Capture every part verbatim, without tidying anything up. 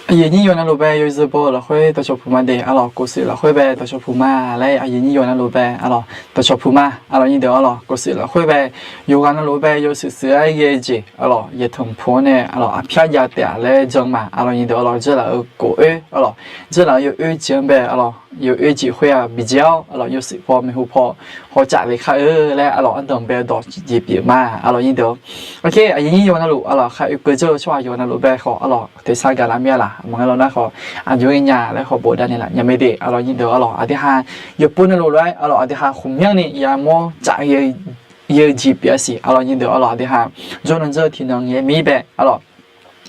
Aqyuif nyir yawqnan luf bae yawzeu baw-eu lafkhoer dawqcawq puq ma de, arlawq, kofshuif lafkhoer bae dawqcawq puq ma laer, aqyuif nyir yawqnan luf bae, arlawq, dawqcawq puq ma, arlawq, nyir deuq, arlawq, kofshuif lafkhoer bae yawqghaq nan luf bae yawshuif shuif-aer ghae-eu jeq, arlawq, yaeqtanq puq-awr nae, arlawq, aqpyar jav taef-a laer jan ma, arlawq, nyir deuq, arlawq, dzeurlaf-eu kof oer, arlawq, dzeurlaf-eu yawoer jeq-anr bae, arlawq, yawoer jeq khoer-aq bijae-awr, arlawq, yawshuif paw maeqhu paw hawcaf le kar-eu laer, arlawq, ardanq bae-eu dawq jeq pyeuf ma, arlawq, nyir deuq. Aqyuif nyir yawqnan luf, arlawq, khar oekeuv dzeur-eu tsawrhaq yawqnan luf bae khawf, arlawq, tersar gaqlaf mir-a laq, maqngeur law nar khawf, aqjox-aer nya laer khawf bofdav naeqlaf nya mae de, arlawq, nyir deuq, arlawq, aqdui ha yawqpov navluf lof-aer, arlawq, aqdui ha khaqmyanr ni yamawr tsaf ghae-eu jeq pyeuf-a siq, arlawq, nyir deuq, arlawq, aqdui ha jawrnan dzeur-eu tiqnan ngae mir bae, arlawq,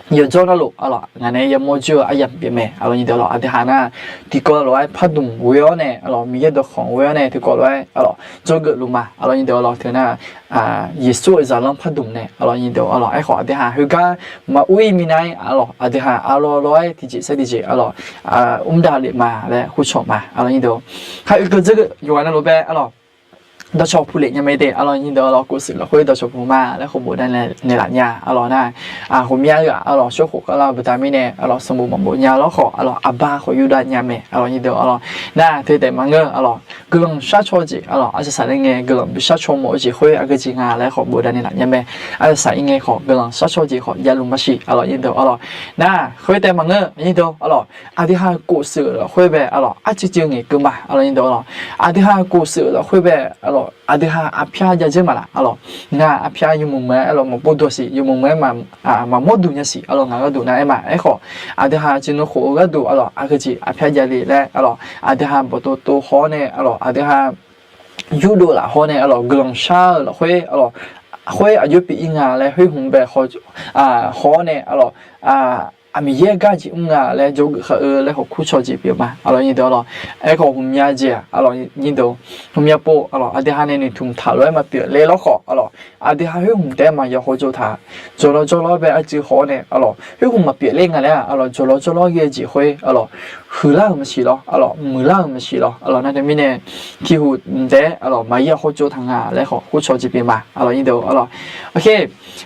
yawqjawr navluf, arlawq, ngaq nae yamawr jur-eu aryamq pyeuf mae, arlawq, nyir deuq, arlawq, aqdui ha nar tiqkawv lof-aer pardmq ghoe-awr nae, arlawq, Miqyaer dawqkawq ghoe-awr nae tiqkawv lof-aer, arlawq, dzawgeuf luf ma, arlawq, nyir deuq, arlawq, teu nar, Yeqsur-euq zaqlanr pardmq nae, arlawq, nyir deuq, arlawq, aerkhawf aqdui ha khoergar maqur-ir minav-aer, arlawq, aqdui ha arlawr lawr-aer tiqjeq saer tiqjeq, arlawq, mr dav lef ma laer kurcawq ma, arlawq, nyir deuq. Khar oekeuv dzeur-eu yawqghaq navluf bae, arlawq, dawqcawq puq lef nya mae de, arlawq, nyir deuq, arlawq, kofshuif lafkhoer dawqcawq puq ma laer khawf bofdav naeqlaf nya, arlawq, nar, ghawqmya-eu-aq, arlawq, shawrkhof khavlar-eu baqda mirnae, arlawq, sanqbof maqbof nya lawr khawf, arlawq, aqbar khawf yurdav nya mae, arlawq, nyir deuq, arlawq, nar, teu taef maqngeur, arlawq, guiqlanq sharcaw jeq, arlawq, arsaq saq-ir ngae guiqlanq bi sharcaw mawf-eu jeq khoer aqgeu jeq nga laer khawf bofdav naeqlaf nya mae. Arsaq saq-ir ngae khawf guiqlanq sharcaw jeq khawf javluf maqsiq, arlawq, nyir deuq, arlawq, nar, khoer taef maqngeur, nyir deuq, arlawq, aqdui ha kofshuif lafkhoer bae, arlawq, arcuiv cuiv ngaeqkeuv ma, arlawq, nyir deuq, arlawq, aqdui ha kofshuif lafkhoer bae, arlawq, aqdui ha aqpyar jav dzeur ma laf, arlawq, ngaq aqpyar yawmuiq muiq-aer, arlawq, maqpov dawq siq, yawmuiq muiq-aer maqmawr duq nya siq, arlawq, ngaq gharduq nar-aer ma. Aerkhawf aqdui ha cuiv nui khof-eu gharduq, arlawq, aqgeu jeq aqpyar jav le laer, arlawq, aqdui ha bawqtov tov haw-awr nae, arlawq, aqdui ha yurdov laf haw-awr nae, arlawq, guiqlanq shar-eu lafkhoer, arlawq, khoer aqjox pyeuf-ir nga laer khoer hmq bae haw-awr nae, arlawq, Aqmiqyaer gar jeq mr nga laer dzawgeuf khar-eu laer khawf kurcawq jeq pyeuf ma, arlawq, nyir deuq, arlawq. Aerkhawf hmqmya jeq-aq, arlawq, nyir deuq, hmqmya pov, arlawq, aqdui ha nae noeqtmq taq lof-aer maqpyeuf ler lawr khawf, arlawq, aqdui ha khoer hmq taef-aer maqya hawtsov taq, jawqlawr jawrlawr bae arcuiv haw-awr nae, arlawq, khoer hmq maqpyeuf ler nga laer-aq, arlawq, jawqlawr jawrlawr ghae-eu jeq khoer, arlawq, huiqlar-euq maqsiq lawr, arlawq, muiqlar-euq maqsiq lawr, arlawq, nar teumirnae tiqhuq mqtaef-aer, arlawq, maqya hawtsov taq nga laer khawf kurcawq jeq pyeuf ma, arlawq, nyir deuq, arlawq.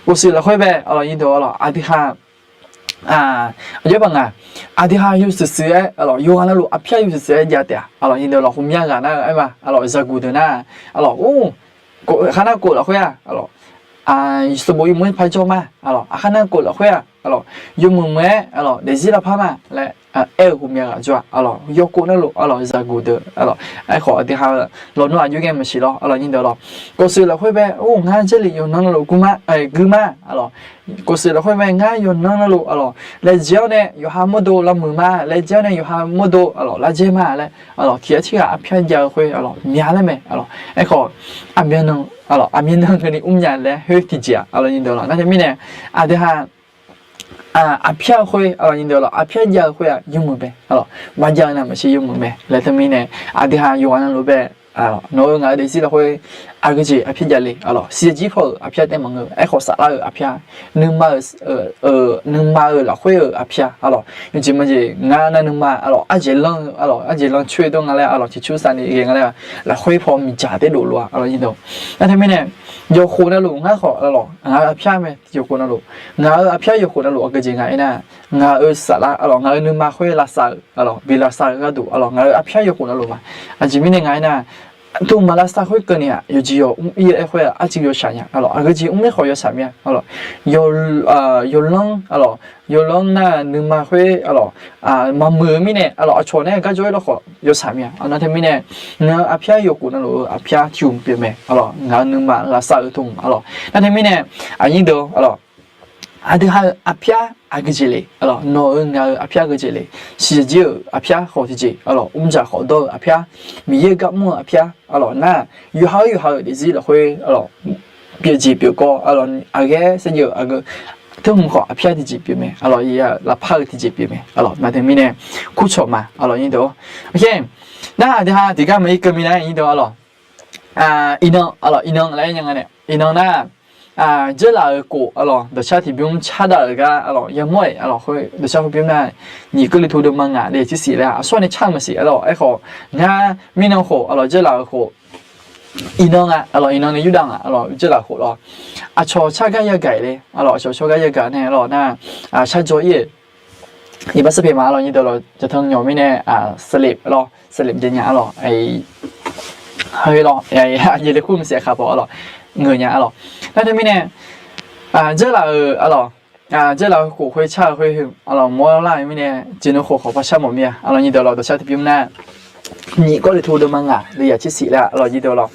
Kofshuif lafkhoer bae, arlawq, nyir deuq, arlawq, aqdui ha aqjox baq nga, aqdui ha yawshuif shuif-aer, arlawq, yawqghaq navluf aqpyar yawshuif shuif-aer jav taef-a, arlawq, nyir deuq, arlawq, hmqmya ghaq nar-eu aer ma, arlawq, zaqguq deuq nar, arlawq, ur, kharnar kov lafkhoer-aq, arlawq, sanqbof yawmuiq-aer par jawr ma, arlawq, aqkharnar kov lafkhoer-aq, arlawq, yawmuiq muiq-aer, arlawq, daefzir lavpar ma laer aer-eu hmqmya ghaq jawr-aq, arlawq, yawkov navluf, arlawq, zaqguq deuq, arlawq, aerkhawf aqdui ha lawnmr aqjox ngae maqsiq lawr, arlawq, nyir deuq, arlawq. Kofshuif lafkhoer bae, ur, ngar Jarlif yawqnan navluf gui ma, gui ma, arlawq. Kofshuif lafkhoer bae ngar yawqnan navluf, arlawq, laejae-awr nae yawqha mawrdo lavmuiq ma, laejae-awr nae yawqha mawrdo, arlawq, lavjae ma laer, arlawq, tiq ghaq tirghaq aqpyar jav-eu khoer, arlawq, mya laer mae, arlawq. Aerkhawf aqmyannan, arlawq, aqmyannan keuvni mrnya laer khoer tiqjeq-aq, arlawq, nyir deuq, arlawq, nar teumirnae aqdui ha aqpyar-eu khoer, arlawq, nyir deuq, arlawq, aqpyar jav-eu khoer-aq yawmuiq mae, arlawq, maqjav-eu nar maqsiq yawmuiq mae laer teumirnae, aqdui ha yawqghaq navluf bae, nawq-euq ngaq-euq daefzir lafkhoer aqgeu jeq aqpyar jav le, arlawq, siqjir paw-euq aqpyar taef maqngeur, aerkhawf saflar-euq aqpyar, nuima-euq, nuima-euq lafkhoer-euq aqpyar, arlawq, yawjeq maqjeq ngar nar nuima, arlawq, arjeq lanr, arlawq, arjeq lanr coer dawr nga laer, arlawq, ciqcur safni ghae nga laer, lafkhoer paw miqdzaq taef dovluf-a, arlawq, nyir deuq. Nar teumirnae yawkhof navluf ngar khawf, arlawq, ngaq-euq aqpyar mae, yawkhof navluf, ngaq-euq aqpyar yawkhof navluf aqgeu jeq nga aernar, ngaq-euq saflar, arlawq, ngaq-euq nuima khoer lavsav-euq, arlawq, bi lavsav-eu gharduq, arlawq, ngaq-euq aqpyar yawkhof navluf ma. Aqjeq mirnae nga aernar, tov maqlavsav khoerkeuvni-aq yawqjeq yawq mr-ir-eu aer khoer-aq arcuiv yawshaq nya, arlawq, aqgeu jeq mr-ir khawf yawshaq mir-a, arlawq, yawlanr, arlawq, yawlanr nar nuima khoer, arlawq, maqmuiq-eu mirnae, arlawq, aqcawq nae gar jawr-ir lawr khawf yawshaq mir-a, arlawq, nar teumirnae ngaq-euq aqpyar yawkhof navluf-eu aqpyar tiq hmq pyeuf mae, arlawq, ngaq-euq nuima lavsav-euq tov hmq, arlawq, nar teumirnae, aqnyir deuq, arlawq, aqdui ha-euq aqpyar aqgeu jeq le, arlawq, nawq-euq ngaq-euq aqpyar geu jeq le, siqjir-euq aqpyar khawf tiqjeq, arlawq, mrdzaq khawf dawr-eu aqpyar, Miqyaer gar mr-eu aqpyar, arlawq, nar yawqha-eu yawqha-euq daefzir lafkhoer, arlawq, pyeuf jeq pyeuf kawv, arlawq, aqghaer saerjeq-eu aqgeu teu hmq khawf aqpyar tiqjeq pyeuf mae, arlawq, ya lavpar-eu tiqjeq pyeuf mae, arlawq, nar teumirnae kurcawq ma, arlawq, nyir deuq. Nar aqdui ha tiqgar maqir keuv minav nyir deuq, arlawq, iqnan, arlawq, iqnan laer nya nga nae iqnan nar, dzeurlaf-euq kof, arlawq, dawqcar tiqbymr cardav-euq gar, arlawq, yamawr-iq, arlawq, khoer dawqcar khoer bymr nar, nyiq Gawrliqtu deuvma ngaq le tser siq laer aqsur-a nae car-eu maqsiq, arlawq, aerkhawf ngar mirnan khof, arlawq, dzeurlaf-euq khof iqnan nga, arlawq, iqnan nae yurdav nga, arlawq, dzeurlaf khof lawr, aqcawq car gar yagaq-iq le, arlawq, aqcawq car gar yagaq nae, arlawq, nar, shardzaw-ir-euq iqbax sarpeq ma arlawq nyir deuq lawq, jaqtanq nyawq mirnae, saqlef lawq, saqlef jaev nya arlawq, heu lawq, aqjeq le khoer maqsiq khaq paw arlawq, ngeur nya arlawq. Nar teumirnae, dzeurlaf-euq arlawq, dzeurlaf-euq khof khoer car-eu khoer heu arlawq, mawrlar-eu mirnae jeqnan khof khawf par shar mawf mir-a arlawq nyir deuq lawq, dawqshar tiqbymr nar, nyiq Gawrliqtu deuvma ngaq deuvyaq tsersiq laer arlawq nyir deuq lawq.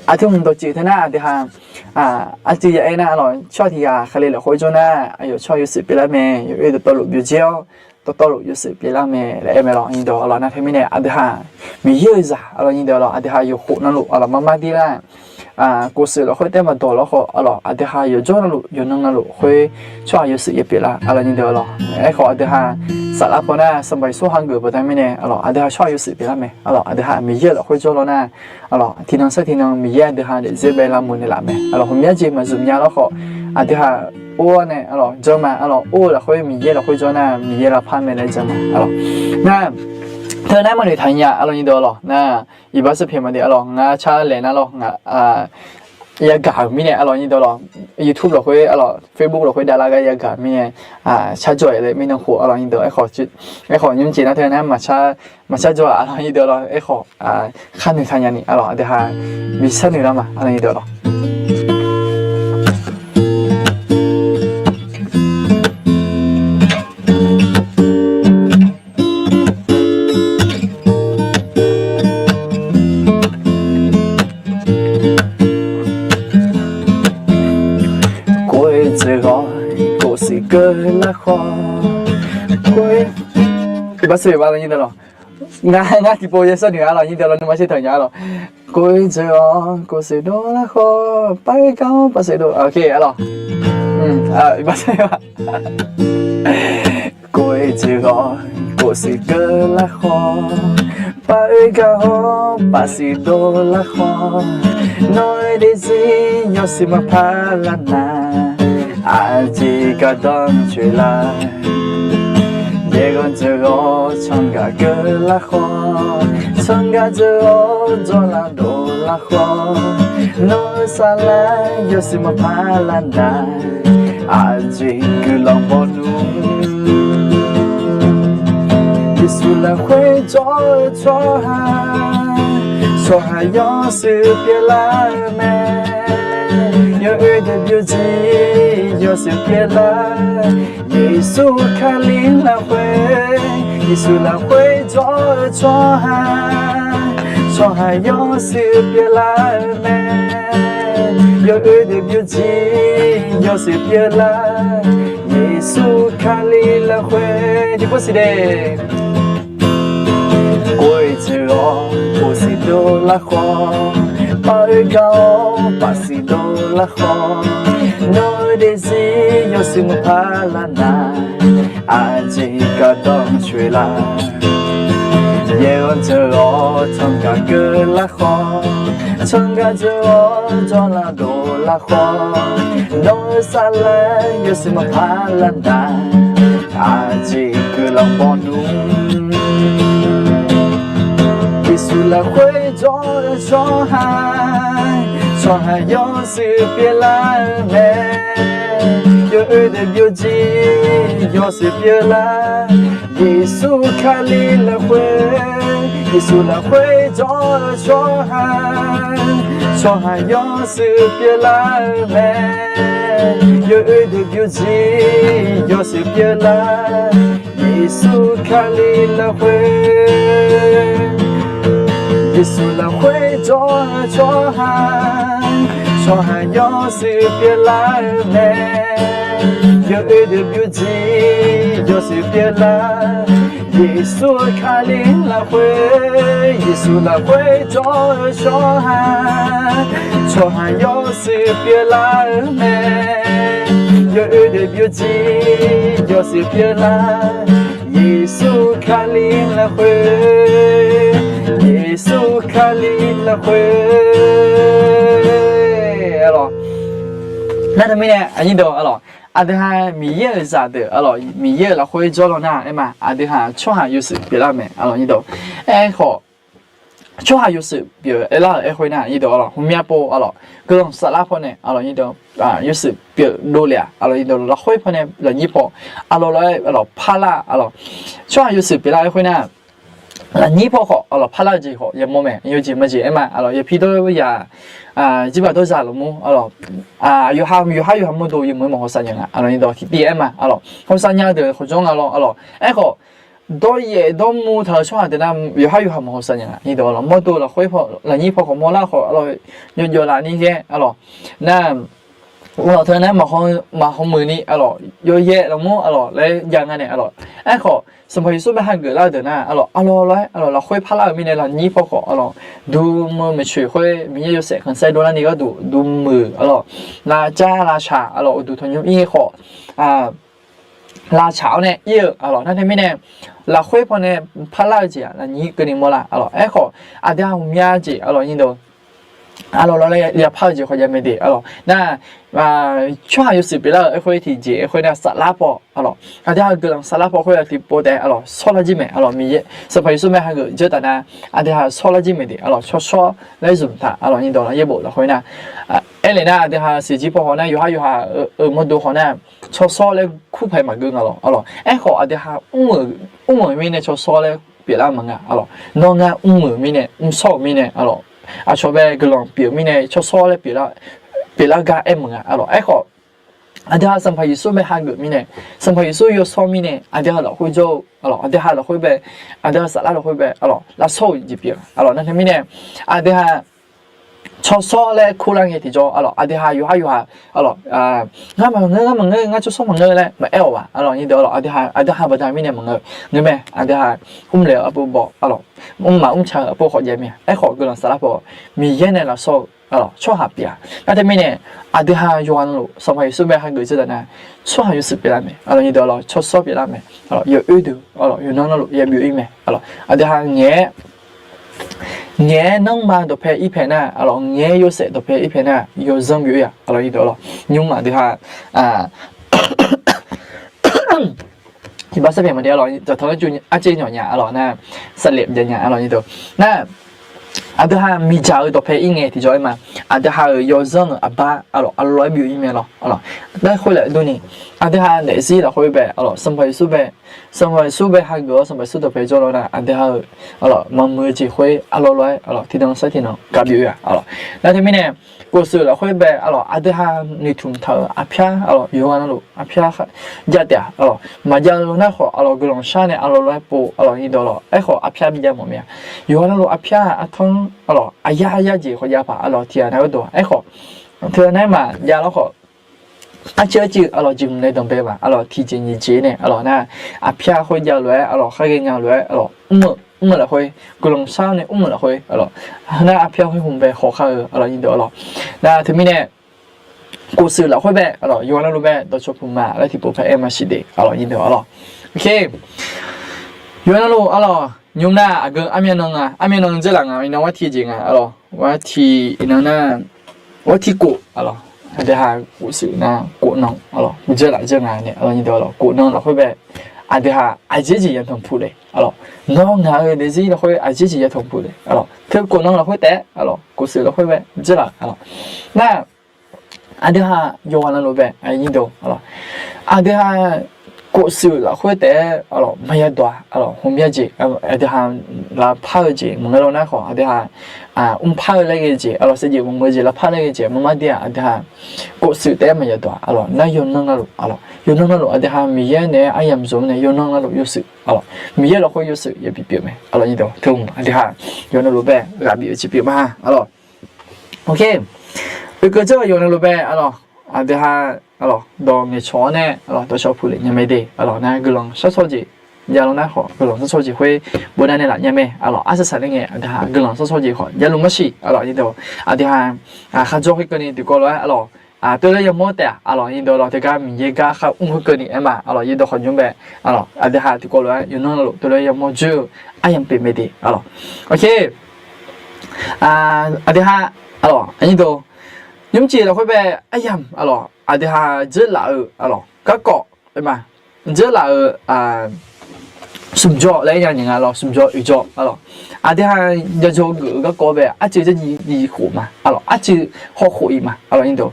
Aqtmq dawqtsuif teu nar aqdui ha, aqtsuif ya aer nar arlawq, tsawrhaq tiq ghaq khaqle lafkhoer jawr nar, aqyawf tsawrhaq yawshuif pyeuflar mae, yawoer dawqtawvluf byovjir-awr, dawqtawvluf yawshuif pyeuflar mae laer aer mae lawq nyir deuq lawq. Nar teumirnae aqdui ha, Miqyaer-euq zaq arlawq nyir deuq lawq, aqdui ha yawkhof navluf arlawq mar mar dir lar, kofshuif lafkhoer taef maqdawq lawrkhawf arlawq, aqdui ha yawqjawr navluf yawqnan navluf khoer tsawrhaq yawshuif ya pyeuflar arlawq nyir deuq lawq. Aerkhawf aqdui ha saflar paw nar Sanqpaq Yeqsur hageuf baqda mirnae arlawq, aqdui ha tsawrhaq yawshuif pyeuflar mae arlawq, aqdui ha Miqyaer-euq lafkhoer jawr lawr nar arlawq, tiqnan sar tiqnan Miqyaer aqdui ha daefzir bae lavmuiq naeqlaf mae arlawq, ghawqmya jeq maqzmq nya lawrkhawf, aqdui ha or-awr nae arlawq jawr ma arlawq, or-eu lafkhoer Miqyaer lafkhoer jawr nar Miqyaer lavpar mae laer jan ma arlawq. Nar teu nar maqnoeq taq nya arlawq nyir deuq lawq. Nar iqbax sarpeq ma de arlawq, ngar car laeq nar lawr, yagaq-euq mirnae arlawq nyir deuq lawq, YouTube lafkhoer arlawq Facebook lafkhoer davlar gar yagaq-euq mirnae, car jawr-aer laer mirnan khof arlawq nyir deuq, aerkhawf nymr jeq nar teu nar maqcar jawr-a arlawq nyir deuq lawq, aerkhawf kharnoeq taq nya ni arlawq, aqdui ha bi sharnoeq lar ma arlawq nyir deuq lawq. Kov-ir dzaeq ghawq, kov siq keuv lar khawf, kov-ir, iqbax sarpeq ma arlawq nyir deuq lawq. Ngar, ngar tiqpov ya sharnoeq arlawq nyir deuq lawq, nuima sher taq nya arlawq. Kov-ir dzaeq ghawq, kov siq dov lar khawf, par-ir gar-awr par siq dov, ok arlawq. Iqbax sarpeq ma. Kov-ir dzaeq ghawq, kov siq keuv lar khawf, par-ir gar-awr par siq dov lar khawf, nawq-eu daefzir yawshuif maqpar lar nar, aqjeq gardanr coeq lar. Yaerghanr dzaeq ghawq, tsawrgaq keuv lar khawf, tsawrgaq dzaeq ghawq, jawrlar dov lar khawf, nawq-eu saflar yawshuif maqpar lar nar, aqjeq guiqlanq baw nmr. Yeqsur lafkhoer jawr-eu tsawrhaq, tsawrhaq yawshuif pyeuflar-eu mae. Yawoer deuq byovjir yawshuif pyeuflar. Yeqsur Kali lafkhoer, Yeqsur lafkhoer jawr-eu tsawrhaq, tsawrhaq yawshuif pyeuflar-eu mae. Yawoer deuq byovjir yawshuif pyeuflar. Yeqsur Kali lafkhoer tiqpov siq de. Kov-ir dzaeq ghawq, kov siq dov lar khawf, par-ir gar-awr par siq dov lar khawf, nawq-eu daefzir yawshuif maqpar lar nar, aqjeq gardanr coeq lar. Yaerghanr dzaeq ghawq, tsawrgaq keuv lar khawf, tsawrgaq dzaeq ghawq, jawrlar dov lar khawf, nawq-eu saflar yawshuif maqpar lar nar, aqjeq guiqlanq baw nmr. Yeqsur lafkhoer jawr-eu tsawrhaq, tsawrhaq yawshuif pyeuflar-eu mae. Yawoer deuq byovjir yawshuif pyeuflar. Yeqsur Kali lafkhoer, Yeqsur lafkhoer jawr-eu tsawrhaq, tsawrhaq yawshuif pyeuflar-eu mae. Yawoer deuq byovjir yawshuif pyeuflar. Yeqsur Kali lafkhoer, Yeqsur lafkhoer jawr-eu tsawrhaq, tsawrhaq yawshuif pyeuflar-eu mae. Yawoer deuq byovjir yawshuif pyeuflar. Yeqsur Kali lafkhoer, Yeqsur lafkhoer jawr-eu tsawrhaq, tsawrhaq yawshuif pyeuflar-eu mae. Yawoer deuq byovjir yawshuif pyeuflar. Yeqsur Kali lafkhoer, Yeqsur Kali lafkhoer. Nar teumirnae aqnyir deuq arlawq, aqdui ha Miqyaer-euq zaqdeuq arlawq, Miqyaer-euq lafkhoer jawrlawr nar aer ma, aqdui ha tsawrhaq yawshuif pyeuflar-eu mae arlawq nyir deuq. Aerkhawf tsawrhaq yawshuif pyeuf-eu aerlar-euq aerkhoer nar, aqnyir deuq arlawq, hmqmya pov arlawq, guiqlanq saflar pawnae arlawq, aqnyir deuq yawshuif pyeuf dovle-aq arlawq, aqnyir deuq lafkhoer pawnae lafnyir paw arlawq lof-aer arlawq parlar arlawq, tsawrhaq yawshuif pyeuflar-eu aerkhoer nar, lafnyir paw khawf arlawq parlar-eu jeq khawf yamawr mae. Yawjeq majeq aer ma arlawq, yapi dawr yaq, jirbaq dawrzaq lafmur arlawq, yawqha yawqha yawqha mawrdo yawmuiq-aer maqhaw saf nya nga arlawq, aqnyir deuq tiqtiv aer ma arlawq, haw saf nya deuq khawf janr nga lawr arlawq. Aerkhawf, dawryaef dawrmur taq-eu tsawrhaq deuq nar yawqha yawqha maqhaw saf nya nga, aqnyir deuq arlawq, mawrdo lafkhoer paw lafnyir paw khawf mawrlar khawf arlawq, yawjawf lafni ghae arlawq, nar, uvlanq teu nar maqhaw muiq ni arlawq, yawyaef lafmur arlawq laer jav nga nae arlawq. Aerkhawf, Sanqpaq Yeqsur bae hageuf lar-eu deuq nar arlawq, arlawq lof-aer arlawq lafkhoer parlar-euq mirnae lafnyir paw khawf arlawq, duqmuiq maeqtsoeq khoer Miqyaer yawshaef khanqsaer dovlar ni gharduq duqmuiq arlawq, lavcav lavshaq arlawq, uqduq tanqnymr ir khawf lavshaq-awr nae ir-eu arlawq, nar teumirnae lafkhoer pawnae parlar-eu jeq-aq lafnyir keuvni mawrlar arlawq. Aerkhawf, aqdui-aq ghawqmya jeq arlawq, aqnyir deuq arlawq lof-aer yapar-eu jeq khawf javmae de arlawq. Nar, tsawrhaq yawshuif pyeuflar-euq aerkhoer tiqjeq aerkhoer nar saflar paw arlawq, aqdui-aq guiqlanq saflar paw khoer-aq tiqpov taef arlawq shawrlar jir mae arlawq, Miqyaer Sanqpaq Yeqsur bae hageuf dzeur taf nar, aqdui-aq shawrlar jir mae de arlawq, tsawrshawr laer zmq taq arlawq, aqnyir deuq arlawq, yaerbof lafkhoer nar, aer le nar aqdui-aq sheuqjir paw khawf nar yawqha yawqha-euq mawrdo khawf nar tsawrshawr laer kurpaq-aer maqgeur nga lawr arlawq. Aerkhawf aqdui-aq mr-euq mirnae tsawrshawr laer pyeuflar maqnga arlawq, nawr ngar mr-euq mirnae mrshawr-euq mirnae arlawq, aqcawq bae guiqlanq pyeuf-eu mirnae tsawrshawr laer pyeuflar gar aer maqnga arlawq. Aerkhawf, aqdui-aq Sanqpaq Yeqsur bae hageuf mirnae, Sanqpaq Yeqsur yawshawr mirnae aqdui-aq lafkhoer jawr-eu arlawq, aqdui-aq lafkhoer bae, aqdui-aq saflar lafkhoer bae arlawq lafshawr-euq jeq pyeuf arlawq, nar teumirnae aqdui-aq tsawrshawr laer kurlar ngae tiqjawr arlawq, aqdui-aq yawqha yawqha arlawq, ngar maqngeur ngar maqngeur ngar tsawrshawr maqngeur laer maqaer-awq ghaq arlawq, aqnyir deuq arlawq, aqdui-aq baqda mirnae maqngeur, ngeur mae, aqdui-aq mrlaeq-eu arpov baw arlawq, mrmaf mrca-eu arpov khawf jav mae. Aerkhawf guiqlanq saflar paw Miqyaer nae lafshawr-eu arlawq tsawrhaq pyeuf-a. Nar teumirnae aqdui-aq yawqghaq navluf Sanqpaq Yeqsur bae hageuf dzeur taf nar tsawrhaq yawshuif pyeuflar mae arlawq, aqnyir deuq arlawq, tsawrshawr pyeuflar mae arlawq, yawoer deuq arlawq yawqnan navluf yabi ir mae arlawq, aqdui-aq ngaeq-aer ngaeq-aer nanrma dawqpae ir pae nar arlawq, ngaeq-aer yawshaef dawqpae ir pae nar yawzanr bi ir-a arlawq, aqnyir deuq arlawq, nymr aqdui-aq tiqbax sarpyaeq maqde arlawq, dawqtawq-anr arciv nyawq nya arlawq nar, saqlef jav nya arlawq, aqnyir deuq nar, aqdui-aq miqdzaq-eu dawqpae ir ngae tiqjawr aer ma, aqdui-aq-euq yawzanr-euq aqbar arlawq arlawq-aer bi ir mae lawr arlawq, nar khoerlaf durni aqdui-aq daefzir lafkhoer bae arlawq, Sanqpaq Yeqsur bae, Sanqpaq Yeqsur bae hageuf-awr Sanqpaq Yeqsur dawqpae jawrlawr nar aqdui-aq-euq arlawq maqmuiq-eu jeq khoer arlawq lof-aer arlawq tiqnan sar tiqnan gaq bi ir-a arlawq, nar teumirnae khofshuif lafkhoer bae arlawq aqdui-aq noeqtmq taq-euq arpyar arlawq yawqghaq navluf arpyar jav taef-a arlawq, maqjav-eu nar khawf arlawq guiqlanq shar nae arlawq lof-aer pov arlawq, aqnyir deuq arlawq, aerkhawf arpyar bi jav mawf mae-a, yawqghaq navluf arpyar artanr arlawq aqyar yar jeq khawf jav paq arlawq tiqghaq nar gharduq-a, aerkhawf teughaq nar-aer maqjav lawr khawf arciv arciv arlawq jeq mq nae danqbae ma arlawq, tiqjeq nyiq jeq nae arlawq nar arpyar khoer jav lof-aer arlawq kharghae nya lof-aer arlawq mr-eu mr-eu lafkhoer guiqlanq shar nae mr-eu lafkhoer arlawq, nar arpyar khoer hmq bae khawqkhar-eu arlawq, aqnyir deuq arlawq, nar teumirnae khofshuif lafkhoer bae arlawq yawqghaq navluf bae dawqcawq puq ma laer tiqpov pae aer maqsiq de arlawq, aqnyir deuq arlawq. Yawqghaq navluf arlawq nymr nar aqgeu armyan nan nga, armyan nan dzeurlaf nga, iqnan war tiq jeq nga arlawq, war tiq iqnan nar war tiq kof arlawq, aqdui-aq khofshuif nar kof nan arlawq, dzeurlaf dzeur nga nae arlawq, aqnyir deuq arlawq, kof nan lafkhoer bae aqdui-aq aqjeq jeq yatanq puq le arlawq, nawr ngaq-euq daefzir lafkhoer aqjeq jeq yatanq puq le arlawq, teu kof nan lafkhoer taef arlawq, khofshuif lafkhoer bae dzeurlaf arlawq, nar aqdui-aq yawqghaq navluf bae aqnyir deuq arlawq, aqdui-aq khofshuif lafkhoer taef-aer arlawq maqya dawq-a arlawq, hmq mya jeq aqdui-aq lafpar-eu jeq maqngeur lawr nar khawf aqdui-aq mrpar-eu laer ghae jeq arlawq, shaqjeq maqngeur jeq lafpar laer ghae jeq maqmar dir-aq aqdui-aq khofshuif taef-aer maqya dawq-a arlawq, nar yawqnan navluf arlawq, yawqnan navluf aqdui-aq Miqyaer naeq-aer aryamq zmq nae yawqnan navluf yawshuif arlawq, Miqyaer lafkhoer yawshuif yabi pyeuf mae arlawq, aqdui-aq yawqnan luf bae ghaq bif-eu jeq pyeuf ma arlawq. Oekeuv dzeur-eu yawqnan luf bae arlawq, aqdui-aq arlawq dawq ngaeqcawq-awr nae arlawq dawqcawq puq le nya mae de arlawq, nar guiqlanq shar shawr jeq jav lawr nar khawf guiqlanq shar shawr jeq khoer bofnav nae laf nya mae arlawq, arsaq saq ler ngae aqdui-aq guiqlanq shar shawr jeq khawf javluf marsiq arlawq, aqdui-aq khar jawr khoerkeuvni tiqkawv lof-aer arlawq, tov laer yamawr taef-a arlawq, aqnyir deuq arlawq, teugar Miqyaer gar khar mr khoerkeuvni aer ma arlawq, aqnyir deuq khawf nymr bae arlawq, aqdui-aq tiqkawv lof-aer yawqnan navluf tov laer yamawr dzoer-eu aryamq pyeuf mae de arlawq. Oke, aqdui-aq arlawq, aqnyir deuq nymr jeq lafkhoer bae aryamq arlawq, aqdui-aq dzeurlaf-eu arlawq garkawv aer ma, dzeurlaf-eu smq jawr laer aer nya nyiq nga lawr, smq jawr oeq jawr arlawq. Aqdui ha jajawr geuf-eu garkawv bae arcuiv jarjiv khof ma arlawq, arcuiv hawkhof-iq ma arlawq nyir deuq.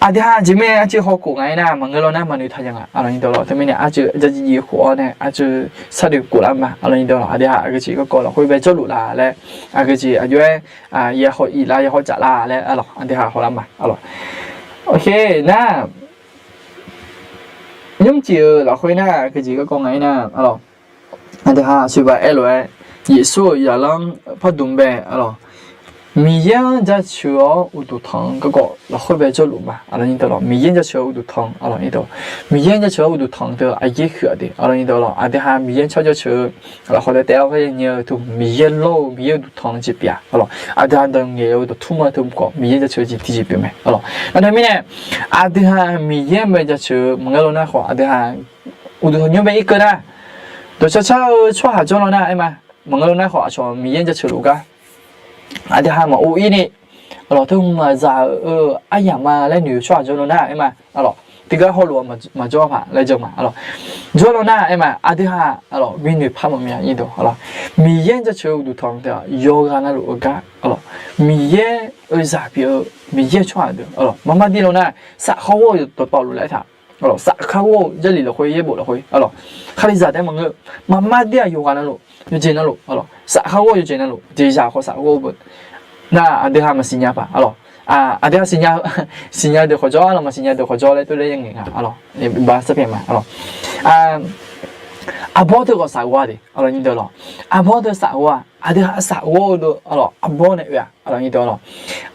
Aqdui ha jeqmirnae arcuiv hawkhof nga-aer nar maqngeur lawr nar maqnoeq taq ya nga arlawq nyir deuq lawq. Teumirnae arcuiv jarjiv khof-awr nae arcuiv sharnoeq khof lar ma arlawq nyir deuq lawq. Aqdui ha aqgeu jeq garkawv lafkhoer bae jawrluf la laer aqgeu jeq aqjox-aer ya haw-iq la ya haw tsaf la laer arlawq aqdui ha haw lar ma arlawq. Oke nar, nymrcif-eu lafkhoer nar aqgeu jeq garkawv nga-aer nar arlawq, aqdui ha aqsur baq aer lof-aer, Yeqsur-euq zaqlanr pardmq bae arlawq, Miqyaer-anr jaceuq-awr uqduq tanq-eu garkawv lafkhoer bae jawrluf ma arlawq nyir deuq lawq. Miqyaer-anr jaceuq-awr uqduq tanq arlawq nyir deuq, Miqyaer-anr jaceuq-awr uqduq tanq-eu teu aqyaer huiq-aq de arlawq nyir deuq lawq. Aqdui ha Miqyaer-anr tsawrjawr ceuq-eu lafkhoer taef-awr khaer ya nyi-eu teu Miqyaer lawr-eu Miqyaer uqduq tanq-eu jeq pyeuf-a arlawq. Aqdui ha dawq ngaeq-eu dawqtmr ma teu mq khawf Miqyaer jaceuq-eu jeq tiqjeq pyeuf mae arlawq. Nar teumirnae aqdui ha Miqyaer-anr bae jaceuq-eu maqngeur lawr nar khawf aqdui ha uqduq tanq nymr bae irkeuv nar, dawqcar car-eu tsawrhaq jawr lawr nar aer ma, maqngeur lawr nar khawf aqcawq Miqyaer-anr jaceuq luf gar aqdui ha maqov ir ni arlawq, teu hmq maqzaq-eu aryamq ma laer noeq-eu tsawrhaq jawr lawr nar aer ma arlawq, tiqgar hawluf-a maqjawr paq laer jan ma arlawq. Jawr lawr nar aer ma aqdui ha arlawq binoeq par mawf mya nyir deuq arlawq. Miqyaer-anr jaceuq-eu uqduq tanq teu-aq yawqghaq navluf-eu gar arlawq, Miqyaer-euq zaq pyeuf-eu Miqyaer-eu tsawrhaq deuq arlawq maqmar dir lawr nar safkar ghawr-eu dawqtawvluf laer taq arlawq, safkar ghawr-eu Jarlif lafkhoer yaerbof lafkhoer arlawq, Kalizaq taef maqngeur, maqmar dir-aq yawqghaq navluf yawqjeq navluf arlawq, safkar ghawr-eu yawqjeq navluf jeqzaq khawf safkar ghawr-eu beu nar aqdui ha maqsiqnya paq arlawq. Aqdui ha siqnya, siqnya deuq khawf jawr arlawq, maqsiqnya deuq khawf jawr laer tov laer ya ngaeq nga arlawq. Ba sarpyaeq ma arlawq. Arbawr teu khawf safghawr-a de arlawq nyir deuq lawq. Arbawr teu safghawr-aq aqdui ha safghawr-eu deuq arlawq arbawr nae oe-aq arlawq nyir deuq lawq.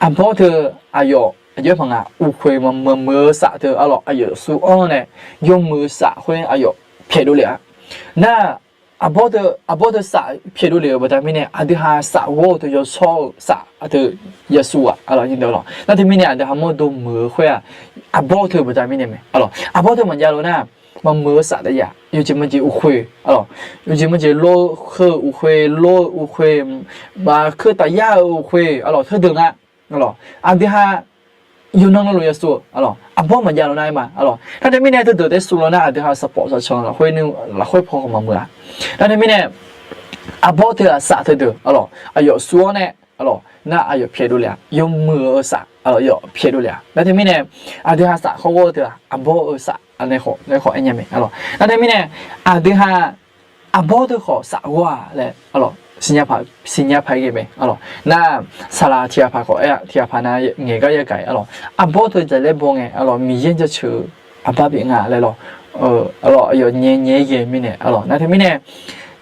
Arbawr teu aqyawf aqjox-aer paq nga uqkhoeq maqmuiq-eu saf teu arlawq aqyawf suf-anr nae yawmuiq-eu saf khoer aqyawf pyaeqdov lef-a. Nar arbawr teu, arbawr teu saf pyaeqdov lef-euq baqda mirnae aqdui ha safghawr-eu teu yawshawr-eu saf teu yasuv-aq arlawq nyir deuq lawq. Nar teumirnae aqdui ha mawrdo muiq-eu khoer-aq arbawr teu baqda mirnae mae arlawq. Arbawr teu maqjav lawr nar maqmuiq-eu saf taef ya yawqjeq maqjeq uqkhoeq arlawq, yawqjeq maqjeq lor-eu heu-euq uqkhoeq, lor-eu uqkhoeq, maqkeuv taf yar-eu uqkhoeq arlawq teudeuq nga arlawq. Aqdui ha yawqnan navluf yasuv-eu arlawq arbawr maqjav lawr nar aer ma arlawq. Nar teumirnae teudeuq taef suvlawr nar aqdui ha sanqpawf sanqcan lafkhoer ni lafkhoer paw khawf maqmuiq-a. Nar teumirnae arbawr teu-aq saf teudeuq arlawq aqyawf suf-awr nae arlawq nar aqyawf pyaeqdov lef-a, yawmuiq-eu saf arlawq yawf pyaeqdov lef-a. Nar teumirnae aqdui ha safkar ghawr-eu teu-aq arbawr-eu saf nae khawf, nae khawf aer nya mae arlawq. Nar teumirnae aqdui ha arbawr teu khawf safghawr-a laer arlawq siqnya paq, siqnya paq-aer ghae mae arlawq. Nar saqlaq tiqghaq paq khawf aer-a, tiqghaq paq nav ngaeq gar yagaq-ir arlawq. Arbawr teu jaqlaer baw ngae arlawq Miqyaer jaceuq-eu arbar pyeuf nga laer lawq. Arlawq aqyawf nyae nyae-aer ghae mirnae arlawq. Nar teumirnae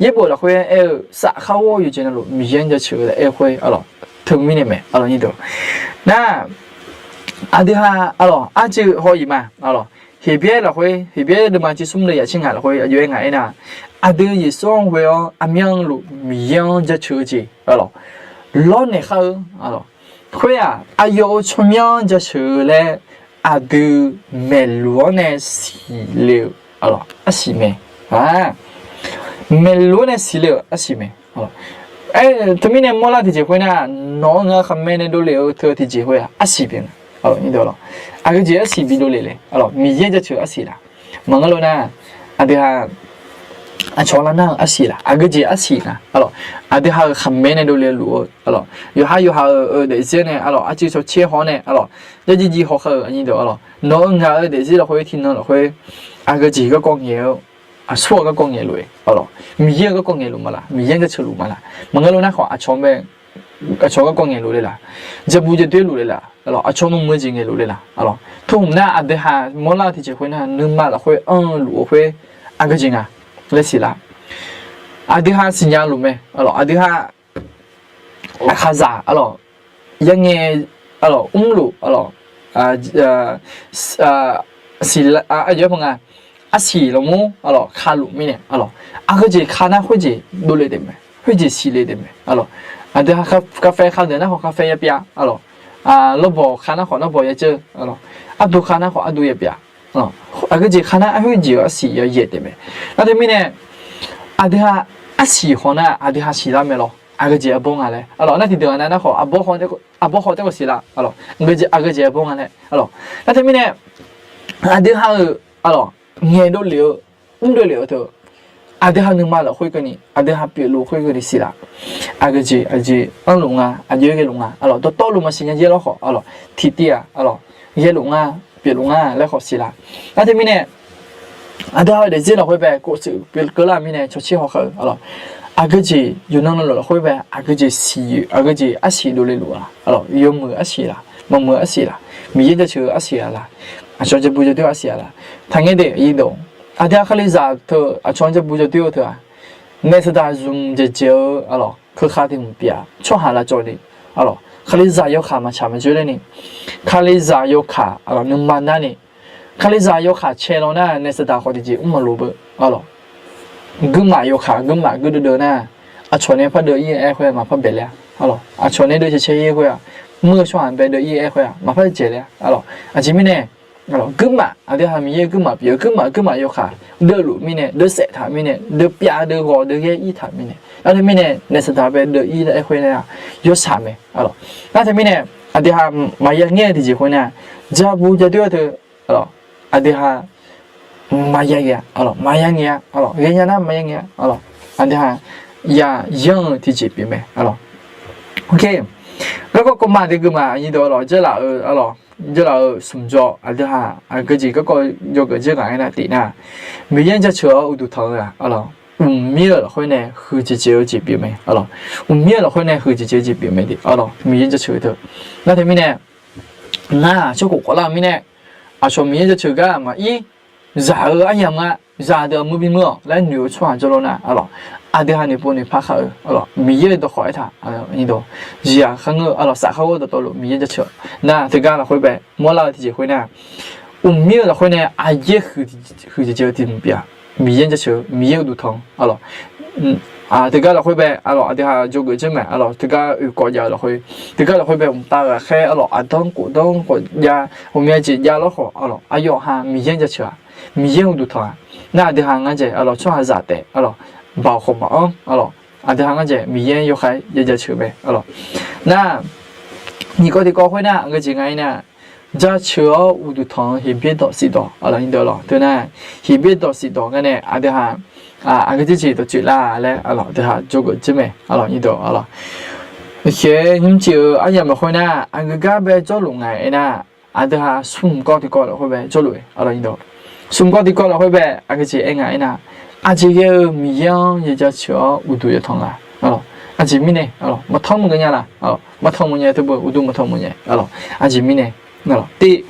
yaerbof lafkhoer aer-eu safkar ghawr-eu yawqjeq navluf Miqyaer jaceuq-eu laer aer-eu khoer arlawq teumirnae mae arlawq nyir deuq. Nar aqdui ha arlawq arcuiv haw-iq ma arlawq. Heqbyaer lafkhoer, Heqbyaer deuvma tser smr deuv yaf tser ngaq lafkhoer aqjox-aer ngaq aernar, aqdui Yeqsur-anr ghoe-awr aqmyanluf Miqyaer-anr jaceuq-eu jeq arlawq lawrnaeq khar-eu arlawq. Khoer-aq aqyawf-euq tsawrmyanr jaceuq-eu laer aqdui maeqluq-anr nae siqle-eu arlawq arsiq mae. Maeqluq-anr nae siqle-euq arsiq mae. Aer, teumirnae mawrlar tiqjeq khoernar, nawq-eu ngaq khaqmae nae dovlef-eu teu tiqjeq khoer-aq arsiq pyeuf nga. Aqgeujeq arsiq bi dovlef le arlawq, Miqyaer jaceuq arsiq laf. Maqngeur lawr nar, aqdui ha aqcawq lar nar-eu arsiq laf, aqgeujeq arsiq nga arlawq. Aqdui ha-euq khaqmae nae dovlef-eu luf-eu arlawq, yawqha yawqha-euq daefzir nae arlawq, arcuiv cawtser haw-awr nae arlawq, jarjir jir haw khar-eu aqnyir deuq arlawq, nawq-eu ngaq-eu daefzir lafkhoer tiqnan lafkhoer aqgeujeq garkawv ngaeq-eu, aqsur-eu garkawv ngaeqluf-eu arlawq, Miqyaer-eu garkawv ngaeqluf ma laf, Miqyaer-anr jaceuq luf ma laf. Maqngeur lawr nar khawf aqcawq mae, aqcawq garkawv ngaeqluf le laf, jabu jadoer luf le laf arlawq, aqcawq maqmuiq-eu jeq ngaeqluf le laf arlawq. Tawq hmq nar aqdui ha mawrlar-eu tiqjeq khoernar, nuima lafkhoer anr-eu luf-eu khoer aqgeujeq nga laer siqlar. Aqdui ha siqnya luf mae arlawq, aqdui ha aqkhaqzaq arlawq, yangae arlawq, mrluf arlawq, siq, aqyawf-aer paq nga, arsiq lafmur arlawq, kaluf mirnae arlawq, aqgeujeq ka nar khoerjeq dovle taef mae, khoerjeq siqle taef mae arlawq. Aqdui ha kafae ka deuq nar khawf kafae ya pyav arlawq, lawrbawq ka nar khawf lawrbawq ya ceuv arlawq, ardu ka nar khawf ardu ya pyav. Aqgeujeq ka nar khoerjeq-eu arsiq ya yaeq taef mae. Nar teumirnae aqdui ha arsiq haw nar aqdui ha siqlar mae lawr, aqgeujeq arbawr nga laer arlawq. Nar tiqdeuq-aq nav nar khawf arbawr haw taef khawf siqlar arlawq, aqgeujeq arbawr nga laer arlawq. Nar teumirnae aqdui ha-euq arlawq ngaeqdov lef-eu, mrdov lef-eu teu Aqdui ha nuima lafkhoer keuvni, aqdui ha pyeufluf khoer keuvni siq laf. Aqgeujeq aqjeq anrluf nga, aqjox-aer ghaeluf nga, arlawq, dawqtawvluf maqsiq nya jaer lawrkhawf, arlawq, tiqtiv-aq, arlawq, ghaeluf nga, pyeufluf nga laer khawf siq laf. Nar teumirnae, aqdui ha-eu daefzir lafkhoer bae kofshuif pyeuf keuvlar-euq mirnae cawtser hawkhav-eu, arlawq, aqgeujeq yawqnan navluf lafkhoer bae aqgeujeq siqyoeq, aqgeujeq arsiq dovle luf-a, arlawq, yawmuiq arsiq laf, maqmuiq arsiq laf, Miqyaer jaceuq-eu arsiq-a laf, aqcawq jabu jadoer arsiq-a laf. Taqngaer de, aqdui ha kalizaq teu aqcawq jabu jadoer-eu teu-aq, naef saqdaq zmq dzaeqdzaeq-eu, arlawq, keukhaq tiq hmq pyeuf-a, tsawrhaq lavcawv ni, arlawq, kalizaq yawkaq maqtsaq maqdzoer ler ni, kalizaq yawkaq, arlawq, nuima nar ni, kalizaq yawkaq cae law nar naef saqdaq khawf tiqjeq mr maqloq beu, arlawq, guirmaf yawkaq guirmaf guirdeuv deuv nar, aqcawq nae par deuv ir-eu aer khoer maqpar baeq ler-a, arlawq, aqcawq nae deuv cae cae ir khoer-aq, muir-eu tsawrhaq bae deuv ir-eu aer khoer-aq maqpar dzaeq ler-a, arlawq, aqjeq mirnae, arlawq, guirmaf, aqdui ha Miqyaer-eu guirmaf pyeuf-eu guirmaf, guirmaf yawkaq deuv luf mirnae, deuv saef taq mirnae, deuv pyav deuv ghawq deuv ghae ir taq mirnae, nar teumirnae naef saqdaq bae deuv ir-eu aer khoer nar-aq, yawshaq mae, arlawq. Nar teumirnae, aqdui ha maqya ngaer-eu tiqjeq khoer nar, jabu jadoer-eu teu, arlawq, aqdui ha maqya ngae-a, arlawq, maqya ngae-a, arlawq, ghaenya nar maqya ngae-a, arlawq, aqdui ha ya yanr-eu tiqjeq pyeuf mae, arlawq. Garkawv kawv ma deuq geufmaf aqnyir deuq, arlawq, jarlaf-eu, arlawq, jarlaf-eu smq jawr aqdui ha, aqgeujeq garkawv jawrgeuf dzeur ghaq aernar tiq nar, Miqyaer jaceuq-awr uqduq tanq-eu-aq, arlawq, mqmir-euq lafkhoer nae huiqdzaeq dzaeq-eu jeq pyeuf mae, arlawq, mqmir-euq lafkhoer nae huiqdzaeq dzaeq-eu jeq pyeuf mae, arlawq, Miqyaer jaceuq-eu teu. Nar teumirnae, ngar-aq tsawrkhof khawflar-eu mirnae, aqcawq Miqyaer jaceuq gar maqir, zaq-eu aryamq nga, zaqdeuq aqmur bimur-awq laer noeq-eu tsawrhaq jawrlawr nar, arlawq, aqdui ha noeqpov noeqpar khar-eu, arlawq, Miqyaer-euq dawqkhawf aertaq, jeq-aq kharngeur, arlawq, saf kharghawr dawqtawvluf Miqyaer jaceuq nar, teugar lafkhoer bae mawrlar-eu tiqjeq khoer nar, mqmir-euq lafkhoer nae aqyaer huiqdzaeq dzaeq-eu tiq mq pyeuf-a, Miqyaer jaceuq, Miqyaer uqduq tanq, arlawq, teugar lafkhoer bae, arlawq, aqdui ha jawrgeuf dzeur mae, arlawq, teugar oeq kawv jav-eu lafkhoer, teugar lafkhoer bae mqtav ghaqkhaer, arlawq, aqdanr khofdanr khawf jav, ghawqmya jeq jav lawrkhawf, arlawq, aqyawf ha Miqyaer jaceuq-aq, Miqyaer uqduq tanq-aq, nar aqdui ha ngar dzaeq, arlawq, tsawrhaqzaq taef, arlawq, baoq khawf maqanr, arlawq, aqdui ha ngar dzaeq Miqyaer yawkhaer ya jaceuq mae, arlawq. Nar, nyiq kawv tiq kawv khoer nar, aqgeujeq nga aernar, jaceuq-awr uqduq tanq-eu Heqbyaer dawq siq dawq, arlawq, nyiq dawq lawq teu nar, Heqbyaer dawq siq dawq ngar nae aqdui ha aqgeu jeq dawqtsoeq lar laer, arlawq, aqdui ha jawrgeuf dzeur mae, arlawq, nyiq dawq, arlawq. Khaer nymrcif-eu aryamq lafkhoer nar, aqgeu gar bae jawrluf nga aernar, aqdui ha smq kawv tiq kawv lafkhoer bae jawrluf-eu, arlawq, nyiq dawq. Smq kawv tiq kawv lafkhoer bae aqgeu jeq aer nga aernar, aqjeq ghae-eu Miqyaer-anr ya jaceuq-awr uqduq ya tanq nga, arlawq, aqjeq mirnae, arlawq, maqtanr maqngeur nya la, arlawq, maqtanq maqnya teubeu uqduq maqtanq maqnya, arlawq, aqjeq mirnae, arlawq, tiv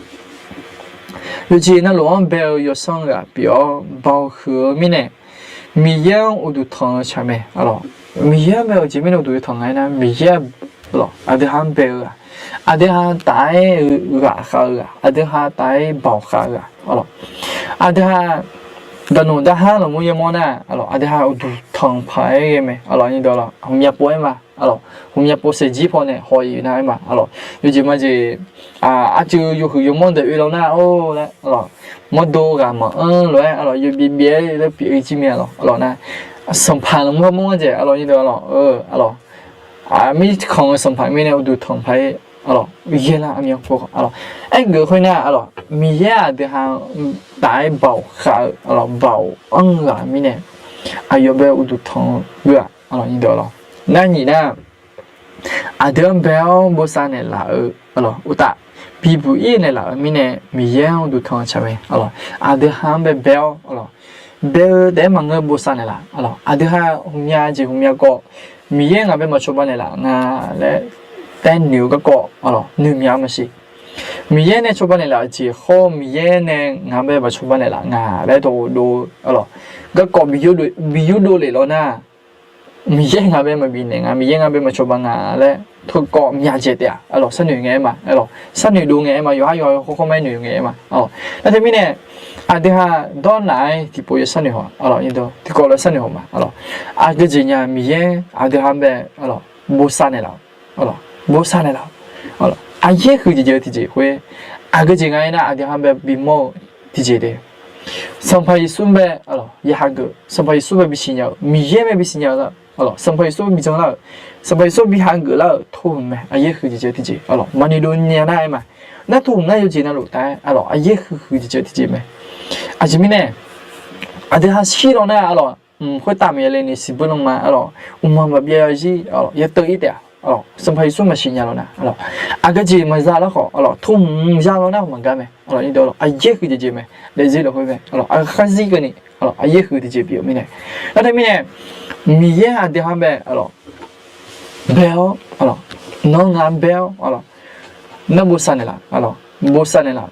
yawqjeq navluf-anr bae-eu yawsanr ghaq pyeuf-awr baoq huiq-eu mirnae, Miqyaer-anr uqduq tanq-eu tsaq mae, arlawq. Miqyaer-anr bae-eu jeq mirnae uqduq tanq nga aernar, Miqyaer, arlawq, aqdui ha-anr bae-eu-aq, aqdui ha taf-aer ghaqkhav-eu-aq, aqdui ha taf-aer baoq khav-eu-aq, arlawq, aqdui ha daqnoeq darhar lafmur yamawr nar, arlawq, aqdui ha uqduq tanq paq-aer ghae mae, arlawq, nyiq dawq lawq, hmqmya pov-aer ma, arlawq, hmqmya pov saeqjir pawnae haw-iq nar-aer ma, arlawq, yawjeq majeq, arcuiv yawhuiq yawmawr deuq oe law nar-or laer, arlawq, mawrdo ghaq maqanr lof-aer, arlawq, yawbyaev byaev-aer laer pyeuf-ir jir mae, arlawq, arlawq, nar, sanqpaq lafmur mawr-anr dzaeq, arlawq, nyiq dawq, arlawq, arlawq, mirkhanq-eu sanqpaq mirnae uqduq tanq paq-aer, arlawq, ghae lar aqmyan pov, arlawq, aergeuf khoer nar, arlawq, Miqyaer aqdui ha taf-aer baoq khav-eu, arlawq, baoq anr-eu ghaq mirnae aqyawf bae uqduq tanq-eu beu-aq, arlawq, nyiq dawq, arlawq, nar nyiq nar, aqdui-anr bae-awr bosav naeqlaf-eu, arlawq, uqtaf, bibuq-ir naeqlaf-eu mirnae Miqyaer-anr uqduq tanq-eu tsaq mae, arlawq, aqdui ha-anr bae bae-awr, arlawq, bae-eu taef-aer maqngeur bosav naeqlaf, arlawq, aqdui ha hmqmya jeq hmqmya kawv, Miqyaer ngaq bae maqcawba naeqlaf nga laer taer noeq-eu garkawv, arlawq, noeqmya maqsiq. Miqyaer nae cawba naeqlaf-euq jeq hawr-eu Miqyaer nae ngaq bae maqcawba naeqlaf nga laer dawqdov-eu, arlawq, garkawv bi yurdov lef law nar, Miqyaer ngaq bae maqbif naeq nga, Miqyaer ngaq bae maqcawba nga laer teukawv myavdzaeq taef-aq, arlawq, sharnoeq ngae aer ma, arlawq, sharnoeq dov ngae aer ma, yawqhar yawqha khawr khawr ma-aer noeq ngae aer ma, arlawq. Nar teumirnae, aqdui ha dawrnaq-aer tiqpov ya sharnoeq haw, arlawq, nyiq dawq, tiqkawv lawr sharnoeq haw ma, arlawq. Aqgeu jeq nya Miqyaer aqdui ha-anr bae, arlawq, bosav naeqlaf-eu, arlawq, bosav naeqlaf-eu, arlawq, aqyaer huiqjeq jeq-eu tiqjeq khoer, aqgeu jeq nga aernar aqdui ha-anr bae bimawr-eu tiqjeq de. Sanqpaq Yeqsur bae, arlawq, ya hageuf, Sanqpaq Yeqsur bae bisiqnya-eu, Miqyaer bae bisiqnya-eu lar, arlawq, Sanqpaq Yeqsur bae bijan lar-euq, Sanqpaq Yeqsur bi hageuf lar-euq tov hmq mae, aqyaer huiqjeq jeq-eu tiqjeq, arlawq, maqnoeq dov nya nar aer ma. Nar tov hmq nar yawjeq navluf taef-aer, arlawq, aqyaer huiqjeq jeq-eu tiqjeq mae. Aqjeq mirnae, aqdui ha shir law nar, arlawq, khoertav maqya le ni siqbuir lanma, arlawq, uqmaq maqbyav yarzir, arlawq, yateuv-ir taef-a, arlawq, Sanqpaq Yeqsur maqsiq nya lawq nar, arlawq, aqgeu jeq maqza lar khawf, arlawq, tov mq za lawr nar maqgar mae, arlawq, aqyaer huiq jeq jeq mae, daefzir lafkhoer mae, arlawq, aqkharzir keuvni, arlawq, aqyaer huiq tiqjeq pyeuf-eu mirnae, nar teumirnae, Miqyaer aqdui ha bae, arlawq, bae-awr, arlawq, nawr ngaq-anr bae-awr, arlawq, nar bosav naeqlaf, arlawq, bosav naeqlaf,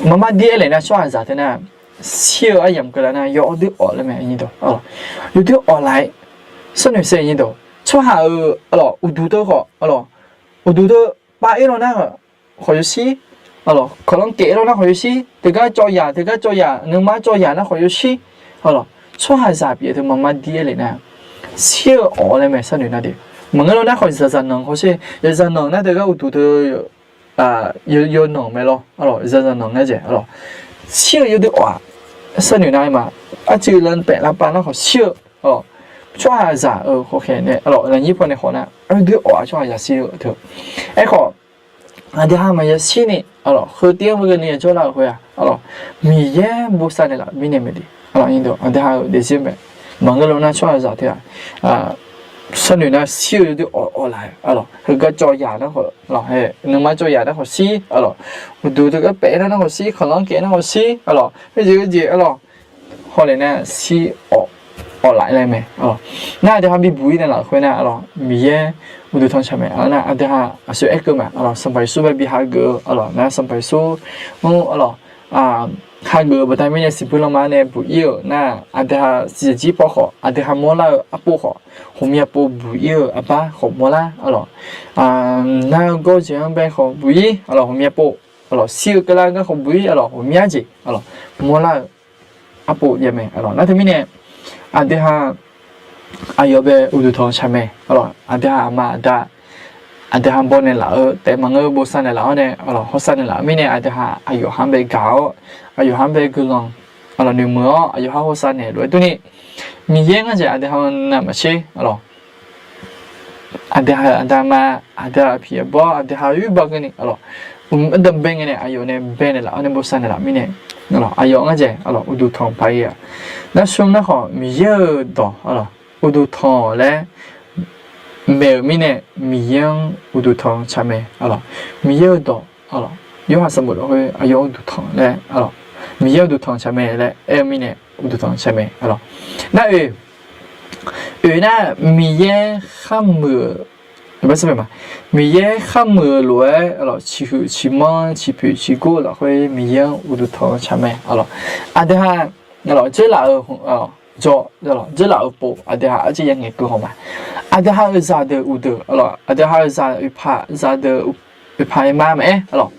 maqmar dir aerlef nar tsawrhaqzaq teu nar, shir-eu aryamq keuvlar nar yawdui awf laer mae, arlawq, yawdui awf laf-aer, sharnoeq saer, tsawrhaq-euq, arlawq, uqduq teu khawf, arlawq, uqduq teu pav-ir law nar khawf yawshir, arlawq, kawqlanr kef-ir law nar khawf yawshir, teugar cawv yaq, teugar cawv yaq, nuima cawv yaq nar khawf yawshir, arlawq, tsawrhaqzaq pyeuf teu maqmar dir aerlef nar, shir-eu awf laer mae, sharnoeq nar de. Maqngeur law nar khawf zaqzaq nanq khawf sher, zaqzaq nanq nar teugar uqduq teu yawzanq mae lawr, arlawq, zaqzaq nanq ngar jeq, arlawq, shir-eu yawdui awf-aq, sharnoeq nar aer ma, arcuiv lan taef lavpav nar khawf shir-eu, arlawq, tsawrhaqzaq-euq khawf khaeq nae, arlawq, lafnyir paw nae khawf nar yawdui awf-aq, tsawrhaqzaq shir-eu teu. Aerkhawf, aqdui ha maqya shir ni, arlawq, heu tiv-anr maqghae ni yajawr lar-euq khoer-aq, arlawq, Miqyaer bosav naeqlaf mirnae mae de, arlawq, aqdui ha-euq daefzir mae, maqngeur law nar tsawrhaqzaq teu-aq, sharnoeq nar shir-eu yawdui awf awf laf-eu, arlawq, heugar cawv yaq nar khawf, nuima cawv yaq nar khawf shir, arlawq, uqduq teugar paef-ir nar khawf shir, kawqlanr kef nar khawf shir, arlawq, khoerjeq khoerjeq, arlawq, hawlef nar shir awf, awf laf laer mae, arlawq, nar aqdui ha bibuq-ir naeqlaf-euq khoer nar, arlawq, Miqyaer uqduq tanq tsaq mae, arlawq, nar aqdui ha aqsur aerkeuv ma, arlawq, Sanqpaq Yeqsur bae bi hageuf-eu, arlawq, nar Sanqpaq Yeqsur-anr, arlawq, hageuf-eu baqda mirnae siqbuir lanma nae buq-ir-euq nar, aqdui ha siqjir paw khawf, aqdui ha mawrlar-eu arpov khawf, ghawqmya pov buq-ir-eu arbar khawf mawrlar, arlawq, nar gawr jeq-anr bae khawf buq-ir, arlawq, ghawqmya pov, arlawq, shir-eu keuvlar gar khawf buq-ir, arlawq, ghawqmya jeq, arlawq, mawrlar-eu arpov jav mae, arlawq, nar teumirnae, aqdui ha aqyawf bae uqduq tanq tsaq mae, arlawq, aqdui ha aqma aqda, aqdui ha baw naeqlaf-eu taef maqngeur, bosav naeqlaf-awr nae, arlawq, hawsav naeqlaf-eu mirnae aqdui ha aqyawf ha-anr bae gaq-awr, aqyawf ha-anr bae guiqlanq, arlawq, noeqmeuq-awr aqyawf ha hawsav naeq lof-aer durni, Miqyaer ngar jeq aqdui ha navmaqtser, arlawq, aqdui ha aqda ma, aqdui ha aqpiq aqbawr, aqdui ha oerbar keuvni, arlawq, mqdmq bae ngae nae aqyawf nae bae naeqlaf-awr nae bosav naeqlaf mirnae, arlawq, aqyawf ngar jeq, arlawq, uqduq tanq paq-ir-a. Nar smr nar khawf Miqyaer-euq dawq, arlawq, uqduq tanq laer maeq-euq mirnae, Miqyaer-anr uqduq tanq tsaq mae, arlawq, Miqyaer-euq dawq, arlawq, Yorhaq sanqbof lafkhoer aqyawf-anr uqduq tanq laer, arlawq, Miqyaer uqduq tanq tsaq mae laer aer-eu mirnae, uqduq tanq tsaq mae, arlawq. Nar oe, oe nar Miqyaer kharmuiq-eu, Miqyaer kharmuiq-euq lof-aer, arlawq, ciqhuiq ciqmanr ciqpoeq ciqgor lafkhoer Miqyaer-anr uqduq tanq tsaq mae, arlawq. Aqdui ha, arlawq, dzeurlaf-eu, dzeurlaf-euq pov aqdui ha arciv ya ngaeqkeuv haw ma. Aqdui ha-euq zaqdeuq uqdeuq, arlawq, aqdui ha-euq zaq oeqpaq, zaqdeuq oeqpaq oeqma maqaer, arlawq,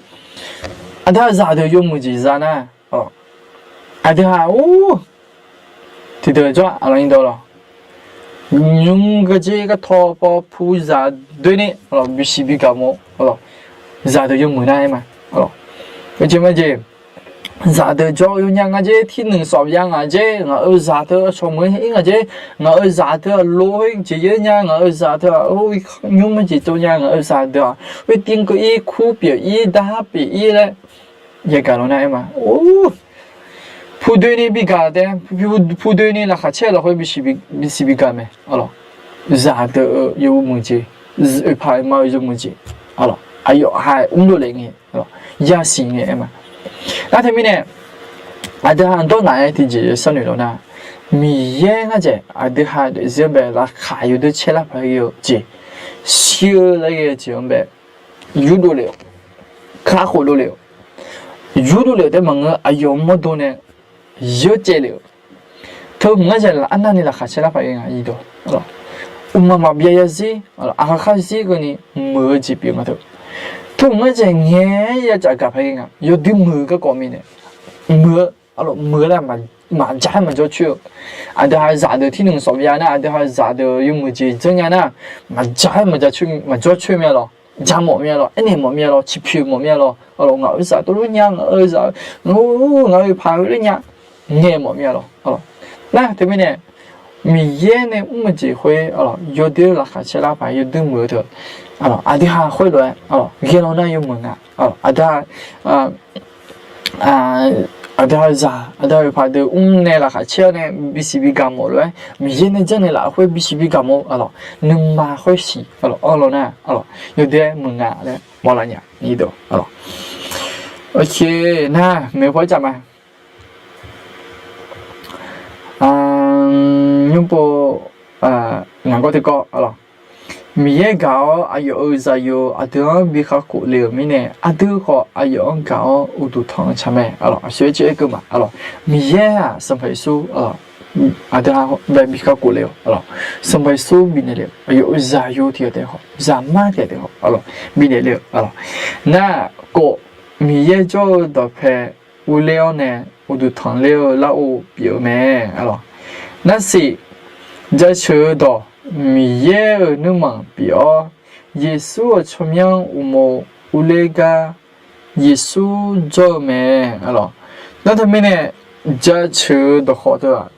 aqdui ha zaqdeuq yawmuiq jeq za nar, aqdui ha-aq, tiqdeuq jawr-a, arlawq, nymr gardzer gartaw paw pu zaq doeni, arlawq, bisiq bigaq mawf, arlawq, zaqdeuq yawmuiq nar aer ma, arlawq, jeq ma jeq, zaqdeuq jawr-eu yawnya nga jer, tirnuiq sawf ya nga jer, ngaq-euq zaq teu shawqmuiq-ir nga jer, ngaq-euq zaq teu-aq lo khoer jeq yaer nya, ngaq-euq zaq teu-aq nymr jeq tsov nya, ngaq-euq zaq deuq-aq khoer tiv keuv-ir, kur pyeuf-ir, dar pyeuf-ir laer yagaq law nar aer ma. Or, pu doeni bigaq taef, pu doeni laqkhaq caer-eu lafkhoer bisiq bigaq mae, arlawq. Zaqdeuq-eu yawmuiq jeq, oeqpaq oeqma-eu yawmuiq jeq, arlawq, aqyawf ha mr dovlef ngae, yasiq ngae aer ma. Nar teumirnae, aqdui ha dawrnaq-aer tiqjeq sharnoeq law nar, Miqyaer ngar jeq aqdui ha daefzir-anr bae laqkhaq yawdui caer lar paq-aer ghae-eu jeq, shir-eu laer ghae-eu jeq-anr bae yurdov lef-awq, kakhof dovlef-awq, yurdov lef-awq taef maqngeur, aqyawf mawrdo nae yawcaev lef-euq. Teu hmq ngar jeq arnavni laqkhaq caer lar paq-aer ghae nga, iqdawq, uqmaq maqbyav yarzir, aqkhaq kharzir keuvni muiq-eu jeq pyeuf nga teu. Teu hmq ngar jeq ngaeq-aer ya caf gaq paq-aer ghae nga, yawdui muiq-eu garkawv mirnae, muiq-eu, muiq-eu laer maqja-aer maqjawr coer-eu. Aqdui ha zaqdeuq tirnuiq sawf ya nar, aqdui ha zaqdeuq yawmuiq jeq dzeur nya nar, maqja-aer maqjawr coer mya lawq, ja mawf mya lawq, aernaeq mawf mya lawq, ciqpoeq mawf mya lawq, arlawq, ngaq-euq zaq tov lor nya, ngaq-euq zaq, ngaq-euq paq-eu lor nya, ngaeq mawf mya lawq, arlawq. Nar teumirnae, Miqyaer nae mr-eu jeq khoer, arlawq, yawdui laqkhaq caer lar paq yawdui muiq-eu teu, arlawq, aqdui ha khoerlof-aer, arlawq, ghae law nar yawmuiq nga, arlawq, aqdui ha, a, aqdui-aq zaq, aqdui-aq paq deuq mrnae laqkhaq caer-awr nae bisiq bigaq mawf lof-aer, Miqyaer nae janrnaeq laf khoer bisiq bigaq mawf-eu, aqlawq, nuima khoer siq, aqlawq, anrlaw nar, aqlawq, yawdaef muiq nga laer mawrlar nya, aqlawq. Nar maeqpaw-aer caf ma. Nymrpov ngaq gawr teukawv, aqlawq, Miqyaer gaq-awr aqyawf-euq zaqyo aqdui-anr bi kakhof le-euq mirnae, aqdui khawf aqyawf-anr gaq-awr uqduq tanq-eu tsaq mae, aqlawq, aqsur-aer coer-aer keuv ma, aqlawq, Miqyaer-aq Sanqpaq Yeqsur, aqdui-anr bae bi kakhof le-eu, aqlawq, Sanqpaq Yeqsur bifnaeq le-eu aqyawf-euq zaqyo tiq ghaq taef khawf, zaqmar tiq ghaq taef khawf, aqlawq, bifnaeq le-eu, aqlawq, nar khof, Miqyaer jawr-eu dawqpae urler-awr nae uqduq tanqler-eu larghov pyeuf-eu mae, aqlawq. Narsiq, jaceuq-eu dawq, Miqyaer-euq nuirmanq pyeuf-awr, Yeqsur-euq tsawrmyanr uqmov urler gar, Yeqsur jawr-eu mae, aqlawq. Nar teumirnae, jaceuq-eu dawqkhawf teu-aq,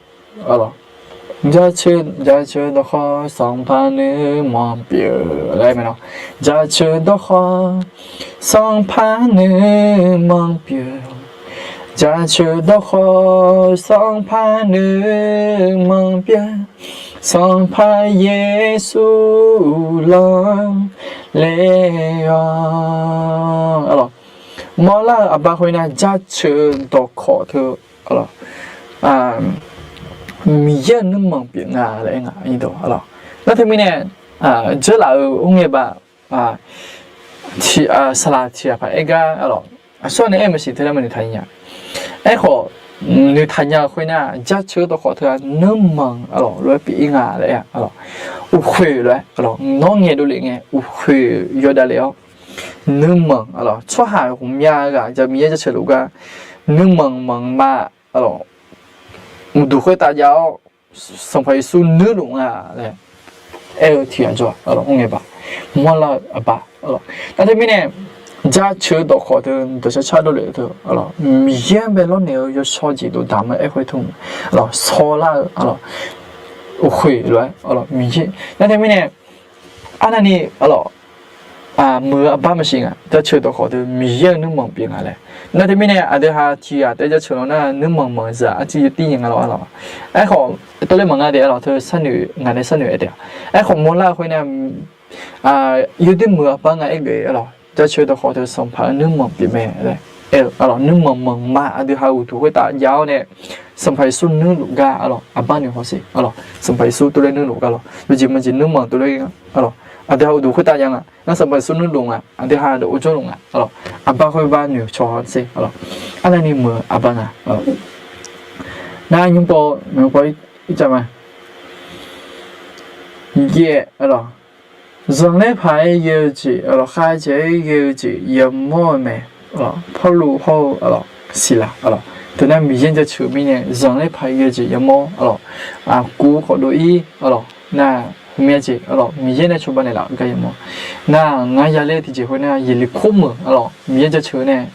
jaceuq, jaceuq-eu dawqkhawf Sanqpaq nuirmanq pyeuf laer mae lawr. Jaceuq-eu dawqkhawf Sanqpaq nuirmanq pyeuf. Jaceuq-eu dawqkhawf Sanqpaq nuirmanq pyeuf. Sanqpaq Yeqsur lanr ler-awr, aqlawq, mawrlar-eu aqbar khoer nar jaceuq-eu dawqkhawf teu, aqlawq, Miqyaer-euq nuirmanq pyeuf nga laer aer nga, aqlawq. Nar teumirnae, dzeurlaf-euq khoerngae baq, saqlaq tiq ghaq paq-aer gar, aqlawq, aqsur nae aer maqsiq teu nar maqnoeqtaq nya. Aerkhawf, noeqtaq nya-eu khoer nar jaceuq-eu dawqkhawf teu-aq nuirmanq, aqlawq, lof-aer pyeuf-ir nga laer, aqlawq, uqkhoeq lof-aer, aqlawq, nawr ngaeqdov lef ngae uqkhoeq yawdav lef-awr, nuirmanq, aqlawq, tsawrhaq ghawqmya ghaq ja Miqyaer jaceuq luf gar nuirmanq manq ma, aqlawq, uqduq khoertav jav-awr Sanqpaq Yeqsur nuirluf nga laer aer-eu tiq ghaq jawr, aqlawq, khoerngae baq, mawrlar-eu aqbar, aqlawq. Nar teumirnae, jaceuq-eu dawqkhawf teu dawqshar shardov lef-eu teu, aqlawq, Miqyaer-anr bae lawrnaeq-eu yawshawr jeq dovdaq ma aer khoer teu, aqlawq, shawrlar-eu, aqlawq, uqkhoeq lof-aer, aqlawq, Miqyaer. Nar teumirnae, arnavni, aqlawq, muiq-eu aqbar maqsiq nga, jaceuq-eu dawqkhawf teu Miqyaer-euq nuirmanq pyeuf nga laer. Nar teumirnae aqdui ha tiq ghaq taef jaceuq lawq nar nuirmanq manq zaq arciv yawtir nyae nga lawr, aqlawq. Aerkhawf, tawvler maqnga taef, aqlawq, teu sharnoeq, ngaq nae sharnoeq-aer taef-a. Aerkhawf mawrlar-eu khoer nar, yawdoer muiq-eu aqbar nga aer geuf-eu, aqlawq, jaceuq-eu dawqkhawf teu Sanqpaq-euq nuirmanq pyeuf mae laer aer-eu, aqlawq, nuirmanq manq ma aqdui ha uqduq khoertav jav-awr nae Sanqpaq Yeqsur nuirluf gar, aqlawq, aqbar noeq hawsher, aqlawq, Sanqpaq Yeqsur tov laer nuirluf gar lawr, yawjeq maqjeq nuirmanq tov laer, aqlawq, aqdui ha uqduq khoertav jav nga, nar Sanqpaq Yeqsur nuirluf nga, aqdui ha dawqov jawrluf nga, aqlawq, aqbar khoer bar noeq caw hawsher, aqlawq, arnavni muiq-eu aqbar nga, aqlawq. Nar nymrpov, nymrpov ircaf ma. Yaeq, aqlawq, zanqler paq-aer ghae-eu jeq, aqlawq, khavjaeq-aer ghae-eu jeq yamawr-eu mae, aqlawq, Pawrluv hawr-eu, aqlawq, Siqlaq, aqlawq, teunar Miqyaer jaceuq-eu mirnae zanqler paq-aer ghae-eu jeq yamawr, aqlawq, aqkuv khawfdov-ir, aqlawq, nar, hmya jeq, aqlawq, Miqyaer nae cawba naeqlaf-eu gar yamawr. Nar ngar yaler tiqjeq khoer nar Yeqleqkor meuq, aqlawq, Miqyaer jaceuq-eu nae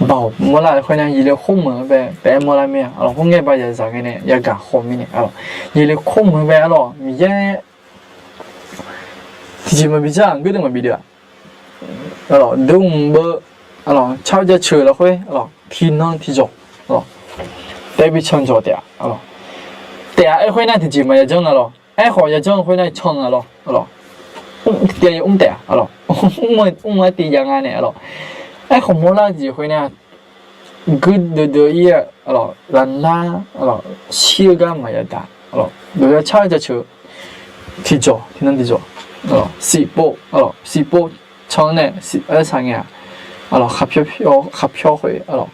Baoq mawrlar-eu khoer nar Yeqleqkor meuq-anr bae taef-aer mawrlar mir-a, aqlawq, khoerngae baq yaqzaq ngae nae yagaq khaw mirnae, aqlawq, Yeqleqkor meuq-anr bae, aqlawq, Miqyaer tiqjeq maqbi dzar-aq, gardeuv maqbi deuv-aq, aqlawq, deuv mq beu, aqlawq, car jaceuq lafkhoer, aqlawq, tiqnan tiqjawq, aqlawq, taef bi can jawq taef-a, aqlawq, taef-a aer khoer nar tiqjeq maqya janr-a lawq. Aerkhawf ya janr-eu khoer nar can-a lawq, aqlawq, tiqtaev ya mr taef-a, aqlawq, mr-aer tiqjav nga nae, aqlawq, aerkhawf mawrlar-eu jeq khoer nar gardeuv deuv-ir-a, aqlawq, lavnar, aqlawq, shir-eu gar maqya daq, aqlawq, dawq ya car jaceuq tiqjawq, tiqnan tiqjawq, aqlawq, siqpov, aqlawq, siqpov can nae siq-aer saq ngae-aq, aqlawq, khaqpyawr, khaqpyawr khoer, aqlawq,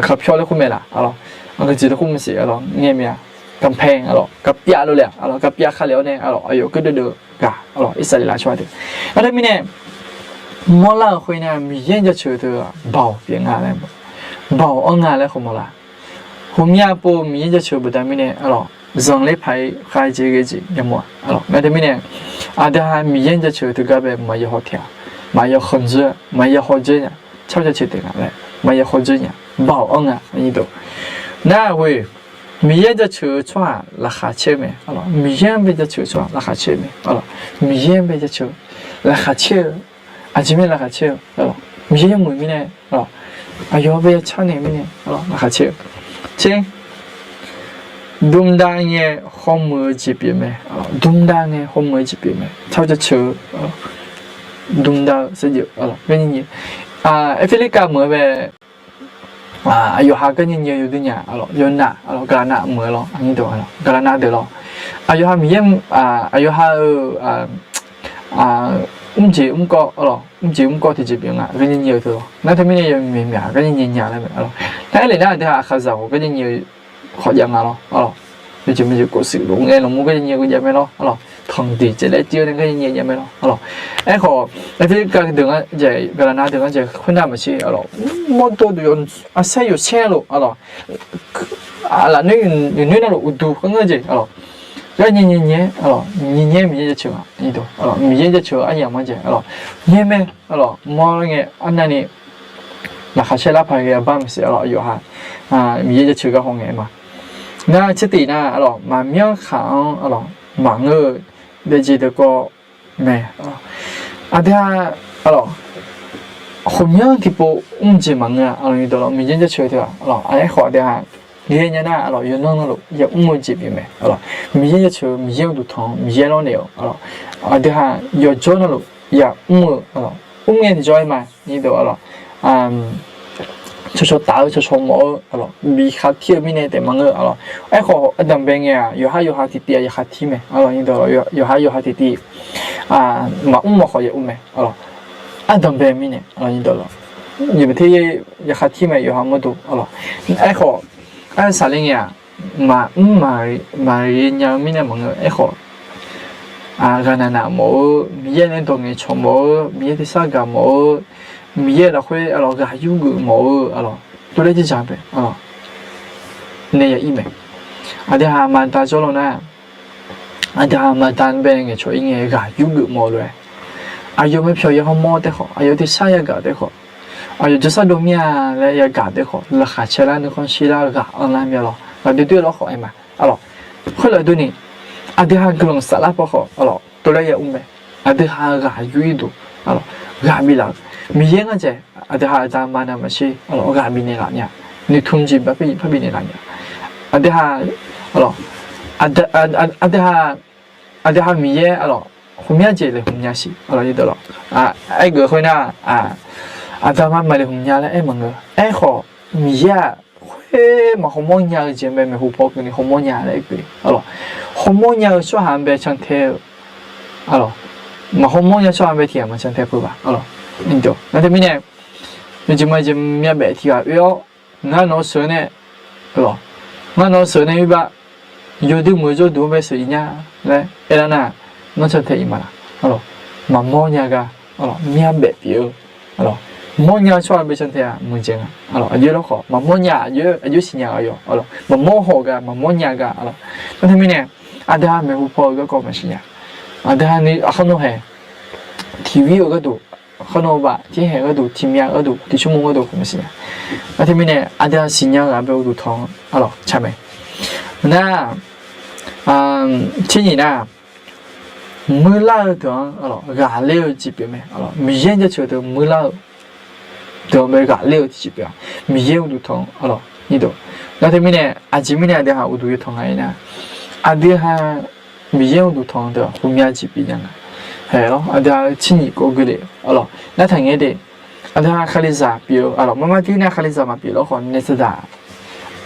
khaqpyawr laer khoer mae laq, aqlawq, aqgeujeq laer khoer maqsiq, aqlawq, ngae mya, กำแพง, aqlawq, gaqpyav lof le-aq, aqlawq, gaqpyav kale-awr nae, aqlawq, aqyawf gardeuv deuv ghaq, aqlawq, Irsaqleqlav tsawrhaq deuq. Nar teumirnae, mawrlar-eu khoer nae Miqyaer jaceuq teu-aq baoq pyeuf nga laer, baoq anr nga laer khawf mawrlar. Ghawqmya pov Miqyaer jaceuq baqda mirnae, aqlawq, zanqler paq-aer khavjaeq ghae jeq yamawr-a, aqlawq, nar teumirnae, aqdui ha Miqyaer jaceuq teugar bae maqya haw taef-a, maqya haw dzeur, maqya haw dzeur nya, car jaceuq taef nga laer maqya haw dzeur nya, baoq anr nga, aqnyir deuq. Nar ghoe, Miqyaer jaceuq-eu tsawrhaq laqkhaq caer-eu mae, aqlawq, Miqyaer-anr bae jaceuq-eu tsawrhaq laqkhaq caer-eu mae, aqlawq, Miqyaer-anr bae jaceuq-eu laqkhaq caer-eu, aqjeq mirnae laqkhaq caer-eu, aqlawq, Miqyaer yawmuiq mirnae, aqlawq, Aqyawf bae ya car naeq mirnae, laqkhaq caer-eu. Caer, dmdav ngae hawmuiq-eu jeq pyeuf mae. Dmdav ngae hawmuiq-eu jeq pyeuf mae. Tsawrhaq jaceuq-eu dmdav-eu sarjaev, Efirlirkav meuq-eu bae, aqyawf ha garnyae nyae-eu yawdui nya, yawnav, gaqlaqnav meuq-eu lawr, gaqlaqnav deuq lawr. Aqyawf ha Miqyaer, aqyawf ha-euq mrjeq mrkawv, mrjeq mrkawv tiqjeq pyeuf nga, garnyae nyae-eu teu lawr. Nar teumirnae yawmyaeq myaq garnyae nyae nya laer mae. Nar aerlef nar aqdui ha aqkhaqzaq khawf garnyae nyae-eu khawf jav nga lawr, lawr. Yawjeq maeqjeq kofsiq lof ngae lmqmr garnyae nyae-eu jav mae lawr, lawr. Tanqdiq caevlaer tir-awr nae garnyae nyae jav mae lawr, lawr. Aerkhawf, Efirlirkav deuq ngar jaeq, gaqlaqnav deuq ngar jaeq khoernav maqsiq, lawr. Mawrdo duq yawq, arsaer yawqsaer lof, lawr, lafnoer yawqnoer navluf uqduq kharngeur jeq, lawr. Garnyae nyae nyae-aer, lawr, nyae nyae-aer Miqyaer jaceuq nga, Miqyaer jaceuq-eu aryamq-anr jaeq, lawr. Nyae mae, lawr, mawr ngae arnavni laqkhaq caer lar paq ghae-a bar maqsiq, lawr, aqyawf ha Miqyaer jaceuq gar hawngae ma. Ngar tser tiq nar, lawr, maqmyanr khaq-anr, lawr, maqngeur-eu daefjeq deuq kawv mae. Aqdui ha, lawr, khofmyanr tiqpov mrjeq maqngeur-a, lawr, Miqyaer jaceuq teu-aq, lawr, aerkhawf aqdui ha Miqyaer nya nar, lawr, yawqnan navluf ya mr-eu jeq pyeuf mae, lawr. Miqyaer jaceuq-eu Miqyaer uqduq tanq-anr Miqyaer lawrnaeq-awq, lawr. Aqdui ha yawqjawr navluf ya mr-eu, lawr, mr ngae tiqjawr-aer ma, lawr, cawqcawq taf-eu cawqcawq mawf-eu, lawr, bi khavtir-eu mirnae taef maqngeur, lawr. Aerkhawf ardanqbae ngae-aq yawqhar yawqha tiqtiv-aq ya khavtir mae, lawr, yawqhar yawqha tiqtiv maqmr mawf khawf ya mr mae, lawr. Ardanqbae mirnae, lawr, yawqha ter ya khavtir mae yawqha mawrdo, lawr. Aerkhawf arsaq le ngae-aq, maqmr maqghae nya-eu mirnae maqngeur, aerkhawf ghaqnaq naq mawf-eu, Miqyaer nae dawq ngaeqcawq mawf-eu, Miqyaer tersar gaq mawf-eu, Miqyaer lafkhoer, lawr, ghaq yurgeuf mawf-eu, lawr, tov laer jirdzaq bae, lawr, nae ya ir mae. Aqdui ha maqda jawr law nar, aqdui ha maqda bae ngaeqcawq ir ngae ghaq yurgeuf mawf-eu lof-aer, aqyawf mae pyawq ya hawmawr taef khawf, aqyawf tersar yagaq taef khawf, aqyawf jawrsar dov mir-a laer yagaq taef khawf, laqkhaq caer lar nuikhanr shir lar ghaq anr lar mya lawr, ghaq doe doe lawr khawf aer ma, lawr. Khoerlof-aer durni, aqdui ha guiqlanq saflar paw khawf, lawr, tov laer ya mr mae. Aqdui ha ghaq yur ir duq, lawr, ghaq biflaf-eu Miqyaer ngar jaeq, aqdui ha aqda maqnav maqshir, lawr, ghaq bifnaeq laf nya, noeqtmq jeq baqpar bifnaeq laf nya. Aqdui ha, lawr, aqdui ha, aqdui ha Miqyaer, lawr, hmqmya jeq laeqhmq nya siq, lawr, aergeuf khoernar, aqda ma maqlaeqhmq nya laer aer maqngeur. Aerkhawf Miqyaer-aq khoer maq hawmawr nya-eu jeq bae maeqhu paw keuvni hawmawr nya laer aer-eu, lawr. Hawmawr nya-eu tsawrhaq-anr bae cantae-eu, lawr, maq hawmawr nya tsawrhaq-anr bae tiq ghaq maq cantae peuq baq, lawr. Nar teumirnae yawqjeq ma jeq myavbaef tiq ghaq oe-awr, ngar nawq-eu sheuq nae, lawr, ngar nawq-eu sheuq nae oe bar, yawdui muiq-eu jawrduq-anr bae sheuq ir nya laer aerlar nar, ngar cantae ir ma laq, lawr. Maqmawr nya gar, myavbaef pyeuf-eu, lawr, mawrnya-eu tsawrhaq bae cantae-aq muiqdzaeq nga, lawr. Aqjox lawrkhawf maqmawr nya, aqjox siqnya-eu yawq, lawr, maqmawr hawq gar maqmawr nya gar, lawr. Nar teumirnae aqdui ha maeqhu paw-eu garkawv maqsiq nya. Aqdui ha ni aqkar nawr hae tiq vir-eu gharduq, aqkar nawr baf tir haeq gharduq, tiq myav gharduq, tiq smr mr gharduq khawf maqsiq nya. Nar teumirnae aqdui ha siqnya-eu ghaq bae uqduq tanq, lawr, ca mae. Nar, tser nyiq nar, muirlar-eu deuq-anr, lawr, ghaqler-eu jeq pyeuf mae, lawr. Miqyaer jaceuq deuq muirlar-eu deuq-anr bae ghaqler-eu tiqjeq pyeuf-a. Miqyaer uqduq tanq, lawr, ir deuq. Nar teumirnae aqjeq mirnae aqdui ha uqduq yatanq nga aer nar, aqdui ha Miqyaer uqduq tanq deuq-aq hmqmya jeq pyeuf nya nga. Hae lawr, aqdui ha tser nyiq kov gui le, lawr, nar taqngaer de. Aqdui ha Kalizaq pyeuf-eu, lawr, marmar tir nar Kalizaq maqpyeuf lawrkhawf nae saqdaq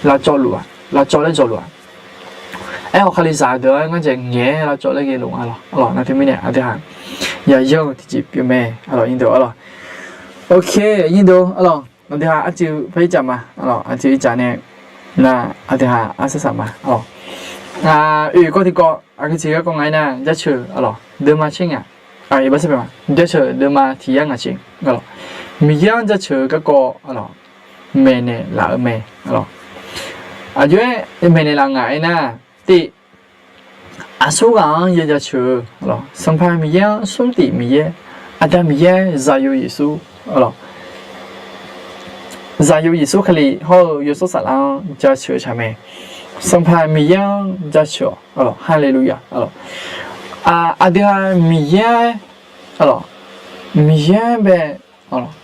lavcawv luf-aq, lavcawv laer jawq luf-aq. Aerkhawf Kalizaq deuq-anr ngar jaeq ngaeq-aer lavcawv laer ghae luf nga, lawr. Nar teumirnae aqdui ha yaqyan-eu tiqjeq pyeuf mae, lawr, ir deuq, lawr. Ok, ir deuq, lawr, aqdui ha arcuiv par ir caf ma, lawr, arcuiv ir caf nae nar aqdui ha arsaq saq ma, lawr. Oe kawv tiqkawv aqgeu tiq garkawv nga aer nar, jaceuq, lawr, deuvma tser ngaq, jaceuq deuvma tiq yar ngaq tser, lawr, Miqyaer-anr jaceuq-eu garkawv, lawr, maeqnaeq laf-eu mae, lawr. Aqjox-aer maeqnaeq laf ngaq aer nar, tiq, aqsur ghaq-anr ya jaceuq-eu, lawr, Sanqpaq Miqyaer-anr smrtif Miqyaer, Aqda Miqyaer, Zaqyo Yeqsur, lawr, Zaqyo Yeqsur Kali hawr-eu Yawshawr Saflar-anr jaceuq-eu tsaq mae. Sanqpaq Miqyaer-anr jaceuq-awq, lawr, Haleluya, lawr. Aqdui ha Miqyaer, lawr, Miqyaer bae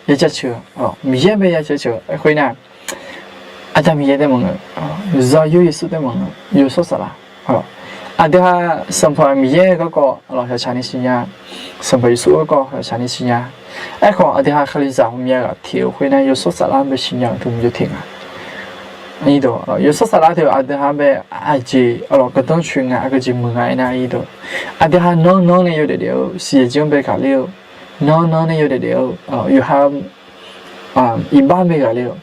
ya jaceuq-eu, Miqyaer bae ya jaceuq-eu khoernar, Aqda Miqyaer taef maqngeur, Zaqyo Yeqsur taef maqngeur, Yawshawr Saflar. Aqdui ha Sanqpaq Miqyaer-eu garkawv lawq, yawtsaq ni siqnya, Sanqpaq Yeqsur garkawv yawtsaq ni siqnya. Aerkhawf, aqdui ha Kalizaq ghawqmya ghaq teq-eu khoernar, Yawshawr Saflar bae siqnya-euq teu yawteq nga. Yawshawr Saflar teu aqdui ha bae aqjeq lawq gardanr coeq nga, aqgeujeq muiq nga aernar, aqdui ha nanr nanr nae yawdaef daef-eu siqyaeq jir-anr bae ghaqler-eu, nanr nanr nae yawdaef daef-eu, yawqha iqbax bae ghaqler-eu,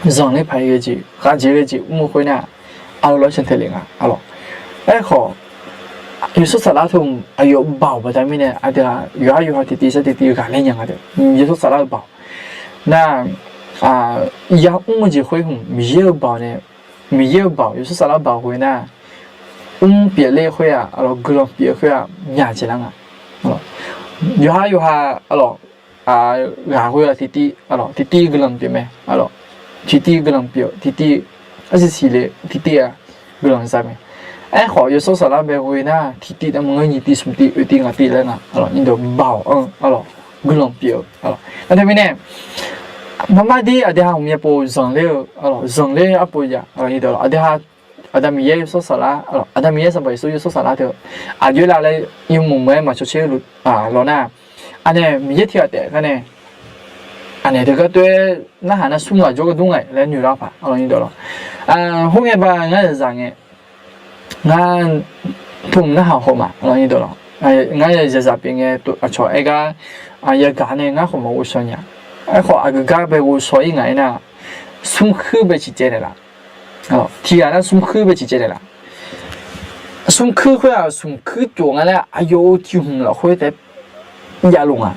zanqler paq-aer ghae jeq, ghaqjeq ghae jeq mr-eu khoernar, aqlawq lawr cantae le nga lawq. Aerkhawf, Yawshawr Saflar teu aqyawf baoq baqda mirnae aqdui ha yawqhar yawqha tiqtiv sar tiqtiv ghaqler nya nga deuq, Yawshawr Saflar-eu baoq. Nar, yamr-eu jeq khoer hmq Miqyaer-eu baoq nae, Miqyaer-eu baoq, Yawshawr Saflar baoq ghoe nar, mr pyeufler khoer-aq, guiqlanq pyeuf-eu khoer-aq, myaq jeq lar nga. Yawqhar yawqha lawq, ghaq ghoe-aq tiqtiv, tiqtiv guiqlanq pyeuf mae. Tiqtiv guiqlanq pyeuf, tiqtiv arsiq siqle, tiqtiv-aq guiqlanq za mae. Aerkhawf, Yawshawr Saflar bae ghoe nar, tiqtiv nar maqngeur, nyiq tiv smq tiv oeq tiv ngaq tiv laer nga. Nyiq deuq baoq-anr lawq, guiqlanq pyeuf-eu lawq. Nar teumirnae, marmar dir aqdui ha ghawqmya pov zanqler-eu lawq, zanqler arpov ya, aqdui ha, Aqda Miqyaer Yawshawr Saflar, Aqda Miqyaer Sanqpaq Yeqsur Yawshawr Saflar teu aqjox-aer lavlaer yawmuiq muiq-aer maqcawq caer-eu luf lawr nar, aqnae Miqyaer tiq ghaq taef gar nae, aqnaeq teu gar toer narhaq nar smr ghaq jawr gar dur nga laer noeq lar paq lawq. Khoerngae ba ngar zaqzaq ngae, ngar tmq narhaq haw ma lawq. Ngar zaqzaq pyeuf ngae, aqcawq aer gar yagaq nae ngar khawf maqghovshaw nya. Aerkhawf, aqgeu gar bae ghovshaw-ir ngaq aernar, smr khuir bae ciqcaev naeqlaf. Tiq ghaq nar smr khuir bae ciqcaev naeqlaf. Smr khuir khoer-aq, smq khuir tsof nga laer aqyawf-euq tiq hmq lafkhoer taef javluf nga.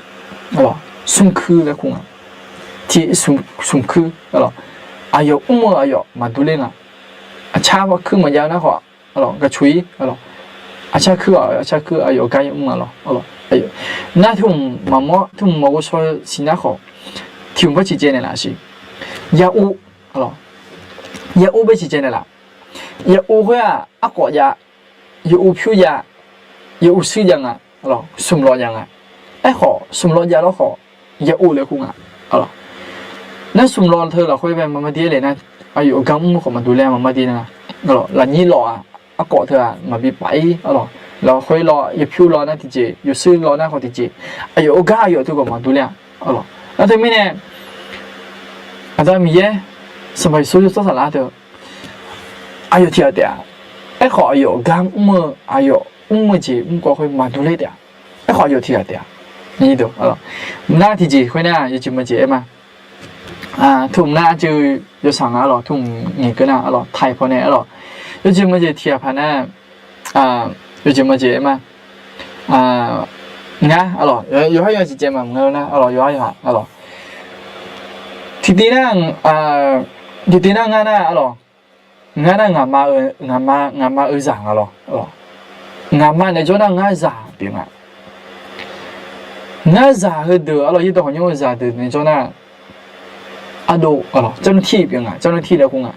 Smr khuir laer kur nga. Tiq smq khuir, aqyawf mr-eu aqyawf maqdur ler nga. Aqcar khuir maqjav-eu nar khawf, gaqcoq-ir, aqcar khuir-aq, aqcar khuir aqyawf gar yamr nga lawq. Nar tmq maqmawr, tmq maqghovshaw siq nar khawf, tiq hmq par ciqcaev naeqlaf siq. Ya'uv, ya'uv bae ciqcaev naeqlaf. Ya'uv khoer-aq, arkawf jav, ya'uv pyur jav, ya'uv shuir jav nga, smq lawq jav nga. Aerkhawf, smq lawq jav lawr khawf, ya'uv laer kur nga. Nar smq lawq teu lafkhoer bae maqmar dir-aer le nar, aqyawf gar mr-eu khawf maqdur ler maqmar dir nar, lafnyir lawq-aq, arkawf teu-aq maqbi paf-ir, lafkhoer lawq, ya'pyur lawq nar tiqjeq, yawshuir lawq nar khawf tiqjeq, aqyawf-euq gar aqyawf teu khawf maqdur ler-a. Nar teumirnae, Aqda Miqyaer, Sanqpaq Yeqsur Yawshawr Saflar teu aqyawf tiq ghaq taef-a. Aerkhawf, aqyawf gar mr-eu, aqyawf mr-eu jeq mrkawv khoer maqdur ler taef-a. Aerkhawf, aqyawf tiq ghaq taef-a. Nar tiqjeq khoer nar yawjeq maqjeq aer ma. Tmq nar arjeuv yawshaq nga lawq, tmq ngaeqkeuv nar lawq, taiq pawnae lawq, yawjeq maqjeq tiq ghaq paq nar, yawjeq maqjeq aer ma. Ngar lawq, yawqhar yawqha ciqcaev maqngeur nar lawq, yawqhar yawqha lawq. Tiqtiv nar, tiqtiv nar ngar nar lawq, ngar nar ngaqma-eu, ngaqma, ngaqma-eu zaq nga lawq. Ngaqma naeq jawr nar ngar zaq pyeuf nga. Ngar zaq heudeuq-a lawq, yawdawq khawqnymr-eu zaqdeuq naeq jawr nar, ardov, ardov tir pyeuf nga, ardov tir laer kur nga.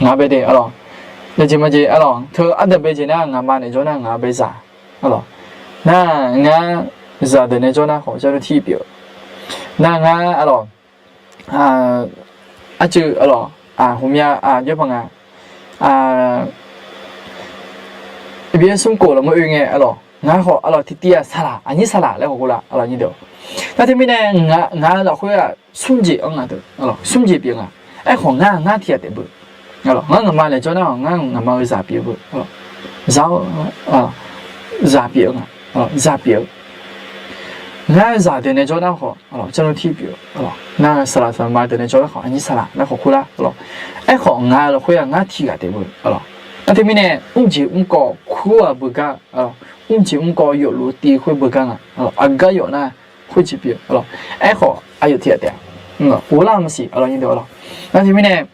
Ngaq bae de, yawjeq maqjeq, teu ardov bae jeq nar ngaqma naeq jawr nar ngaq bae zaq. Nar ngar zaqdeuq naeq jawr nar khawf ardov tir pyeuf. Nar ngar lawq, arcuiv lawq, hmqmya jawr paq nga. Byaer smrkhof lafmur oe ngae lawq, ngar khawf lawq tiqtiv-aq saqlaq, aqnyir saqlaq laer khawf khoerlar lawq nyir deuq. Nar teumirnae, ngaq-eu lafkhoer-aq smr jeq-anr nga deuq, smr jeq pyeuf nga. Aerkhawf ngar, ngar tiq ghaq taef beu. Ngar ngaqma naeq jawr nar-awq, ngar ngaqma-eu zaq pyeuf beu. Zaq-eu, zaq pyeuf-eu nga, zaq pyeuf-eu. Ngar zaqdeuq naeq jawr nar khawf, ardov tir pyeuf-eu. Nar saqlaq saqma deuq naeq jawr nar khawf aqnyir saqlaq laer khawf khoerlar lawq. Aerkhawf ngaq-eu lafkhoer-aq ngar tiq ghaq taef beu. Nar teumirnae, mrjeq mrkawv kur-aq beugar, mrjeq mrkawv yawfluf tiv khoer beugar nga. Aqgar yawf nar khoerjeq pyeuf. Aerkhawf aqyawf tiq ghaq taef-a. Ghoflar maqsiq lawq nyir deuq lawq. Nar teumirnae,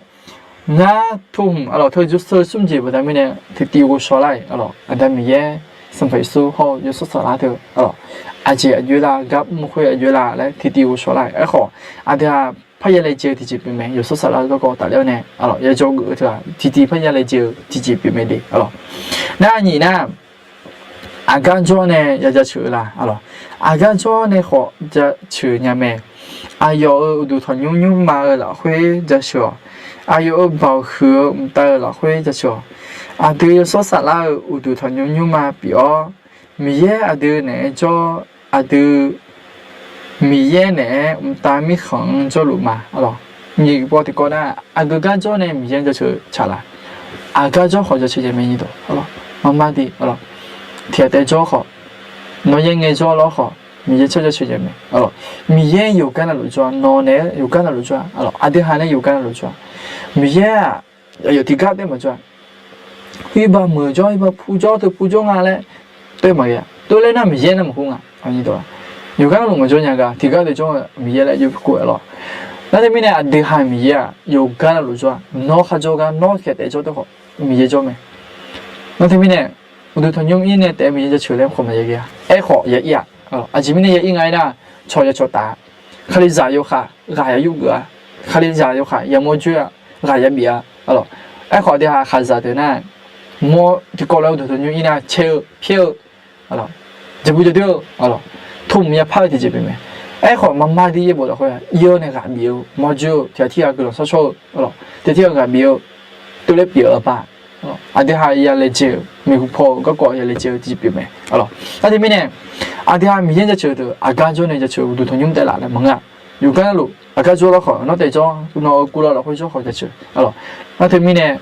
ngar teu hmq lawq teu jawrseu smr jeq baqda mirnae tiqtiv ghovshaw lar-iq lawq, Aqda Miqyaer, Sanqpaq Yeqsur hawr-eu Yawshawr Saflar teu lawq, aqjeq aqjox lar, gar mr khoer aqjox lar laer tiqtiv ghovshaw lar-iq. Aerkhawf aqdui-aq parya laejae-eu tiqjeq pyeuf mae, Yawshawr Saflar-eu garkawv tafler-awr nae lawq, yajawr geuf-eu teu-aq tiqtiv parya laejae-eu tiqjeq pyeuf mae de lawq. Nar nyiq nar, Aqgar jawr nae ya jaceuq-eu la? Aqgar jawr nae khawf jaceuq nya mae. Aqyawf-euq uqduq tanqnymr nymrma-eu lafkhoer jaceuq-awq. Aqyawf-euq baoq huiq-eu mqtav-eu lafkhoer jaceuq-awq. Aqdui yawshawr saflar-eu uqduq tanqnymr nymrma pyeuf-awr, Miqyaer aqdui naeq-aer jawr, aqdui Miqyaer naeq-aer mqtav mirkhanq-anr jawrluf ma. Nyiq pov tiqkawv nar, aqgeu gar jawr nae Miqyaer jaceuq tsaq la? Aqgar jawr khawf jaceuq nya mae. Nyiq dawq, maqmar di, tiq ghaq taef jawr khawf, nawr yaer ngae jawr lawr khawf, Miqyaer tsawrjaceuq nya mae. Miqyaer yawqgar navluf jawr-a, nawq naeq-aer yawqgar navluf jawr-a, aqdui ha nae yawqgar navluf jawr-a. Miqyaer-aq, aqyawf tiqgar taef maqjawr-a. Khoerbar muiq jawr, khoerbar pu jawr, teu pu jawr nga laer taef maqghae-a. Tov laer nar Miqyaer nar maqkhur nga. Yawqgar navluf maqjawr nya gar tiqgar taef jawr-eu Miqyaer laer jov kov-aer lawr. Nar teumirnae aqdui ha Miqyaer-aq yawqgar navluf jawr-a. Nawr kharjawr gar nawr tiq ghaq taef jawr taef khawf Miqyaer jawr mae. Nar teumirnae uqduq tanqnymr ir nae taef-aer Miqyaer jaceuq laer khawf maqya ghae-a. Aerkhawf ya ir-a. Aqjeq mirnae ya ir nga aernar, cawq ya cawq taf-a. Kalizaq yawkhav ghaq ya yurgeuf-a. Kalizaq yawkhav ya mawr joer-a. Ghaq ya bif-a. Aerkhawf aqdui ha khaqzaq deuq nar, mawr tiqkawv lof-aer uqduq tanqnymr ir nar caer-eu pyaer-eu jeqbu jeqdoer-eu, tmq ya par-eu tiqjeq pyeuf mae. Aerkhawf maqmar di yaerbof lafkhoer ir-awr nae ghaq bif-eu mawr joer-eu tiq ghaq tirghaq guiqlanq sharshawr-eu, tiq ghaq tirghaq ghaq bif-eu, tov laer pyeuf-eu aqpar aqdui ha ya laejae-euq, maeqhu paw-euq garkawv ya laejae-eu tiqjeq pyeuf mae. Nar teumirnae aqdui ha Miqyaer jaceuq deuq aqgar jawr nae jaceuq uqduq tanqnymr taef laf laer maqngeur-a. Yawqgar navluf aqgar jawr lawr khawf, nawr taef jawr, nawq-euq kuv lawr lafkhoer jawr khawf jaceuq. Nar teumirnae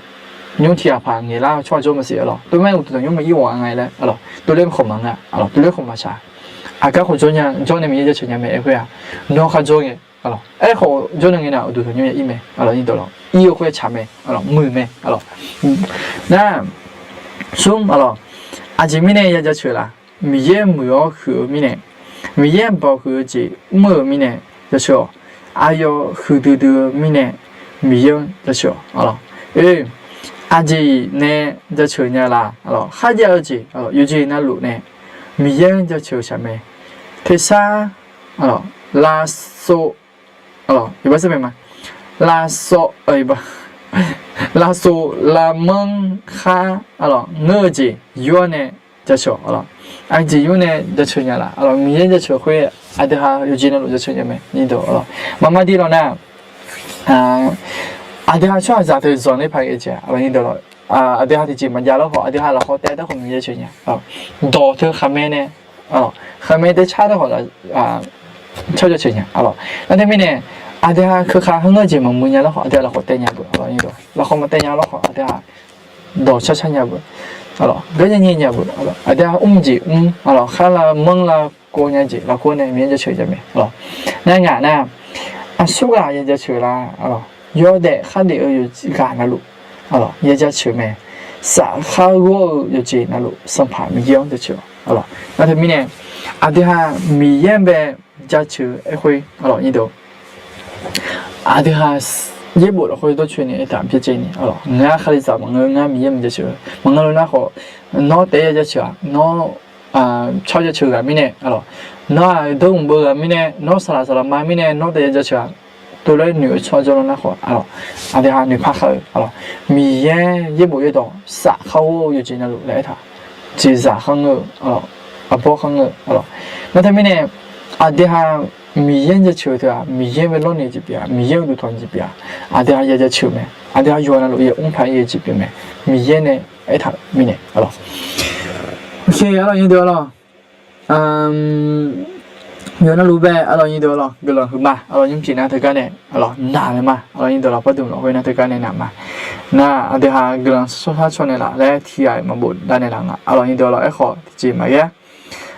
nymr tiq ghaq paq ngaeqlar-eu tsawrhaq jawr maqsiq-a lawr. Tov mae uqduq tanqnymr ma ir ghawq nga laer, tov laer khawf maqngeur-a, tov laer khawf maqshaq. Aqgar khawf jawr nya, jawr nae Miqyaer jaceuq nya mae. Aerkhoer-aq, nawr kharjawr ngae, aerkhawf jawr nae ngae nar uqduq tanqnymr ya ir mae. Ir-eu khoer tsaq mae, muiq mae. Nar smr, aqjeq mirnae ya jaceuq laf? Miqyaer muiq-awr huiq-eu mirnae, Miqyaer baoq huiq-eu jeq mr-euq mirnae jaceuq-awq. Aqyawf huiqdui dui-eu mirnae Miqyaer-anr jaceuq-awq. Oe, aqjeq nae jaceuq nya laf? Kharjav-eu jeq yawqjeq navluf nae Miqyaer-anr jaceuq-eu shaq mae. Tersar, lavsov, iqbax sar mae ma, lavsov, lavsov lavmanr khar ngeur-eu jeq yur-awr nae jaceuq-awq. Aqjeq yur nae jaceuq nya laf? Miqyaer jaceuq khoer aqdui ha yawqjeq navluf jaceuq nya mae. Maqmar dir lawr nar, aqdui ha tsawrhaqzaq teu zanqler paq ghae jeq, aqdui ha tiqjeq maqjav lawr khawf, aqdui ha lafkhawf taev taev khawf Miqyaer jaceuq nya. Dawq teu khaqmae nae, khaqmae taev car taev khawf tsawrjaceuq nya. Nar teumirnae aqdui ha keukhaq kharngeur jeq maqmuiq nya lawr khawf, aqdui ha lafkhawf taev nya beu, lafkhawf maqtaev nya lawr khawf, aqdui ha dawq car car nya beu, gar nya nyae nya beu, aqdui ha mr jeq mr, khar lavmanr lavkov nya jeq lavkov nae Miqyaer jaceuq nya mae. Nar ngaq nar, aqsurghaq ya jaceuq laf? Yawdaef khardaef-eu yawqghaq navluf ya jaceuq mae. Safkhar ghawr-eu yawqjeq navluf Sanqpaq Miqyaer-anr jaceuq-awq. Nar teumirnae aqdui ha Miqyaer bae jaceuq aerkhoer, aqdui ha yaerbof lafkhoer dawrcoeni aertaq byaerdzaeni, ngar kalizaq maqngeur, ngar Miqyaer maqjaceuq-eu maqngeur lawr nar khawf, nawr taef ya jaceuq-aq, nawr tsawrjaceuq ghaq mirnae, nawr-aq dawrmq beu ghaq mirnae, nawr saqlaq saqlaq ma mirnae nawr taef ya jaceuq-aq, tov laer noeq-eu tsawrjawr lawr nar khawf, aqdui ha noeqpar khar-eu, Miqyaer yaerbof yaerdawq safkhar ghawr-eu yawqjeq navluf laer aertaq, jeqzaq kharngeur-eu, arbawr kharngeur-eu, nar teumirnae aqdui ha Miqyaer jaceuq-eu teu-aq, Miqyaer bae lawrnaeq jeq pyeuf-a, Miqyaer uqduq tanq jeq pyeuf-a, aqdui ha ya jaceuq mae. Aqdui ha yawqha navluf ya mrpaq-ir jeq pyeuf mae. Miqyaer nae aertaq mirnae, arlawq nyiq deuq arlawq, yawqha navluf bae arlawq nyiq deuq arlawq guiqlanq huiqma, arlawq nymrpyeuf nar teugar nae arlawq naq mae ma, arlawq nyiq deuq arlawq pardmq lafkhoer nar teugar nae naq ma. Nar aqdui ha guiqlanq shawrshawr shar caw naeqlaf laer tiqghaq maqbof dav naeqlaf nga, arlawq nyiq deuq arlawq aerkhawf tiqjeq maqghae-a.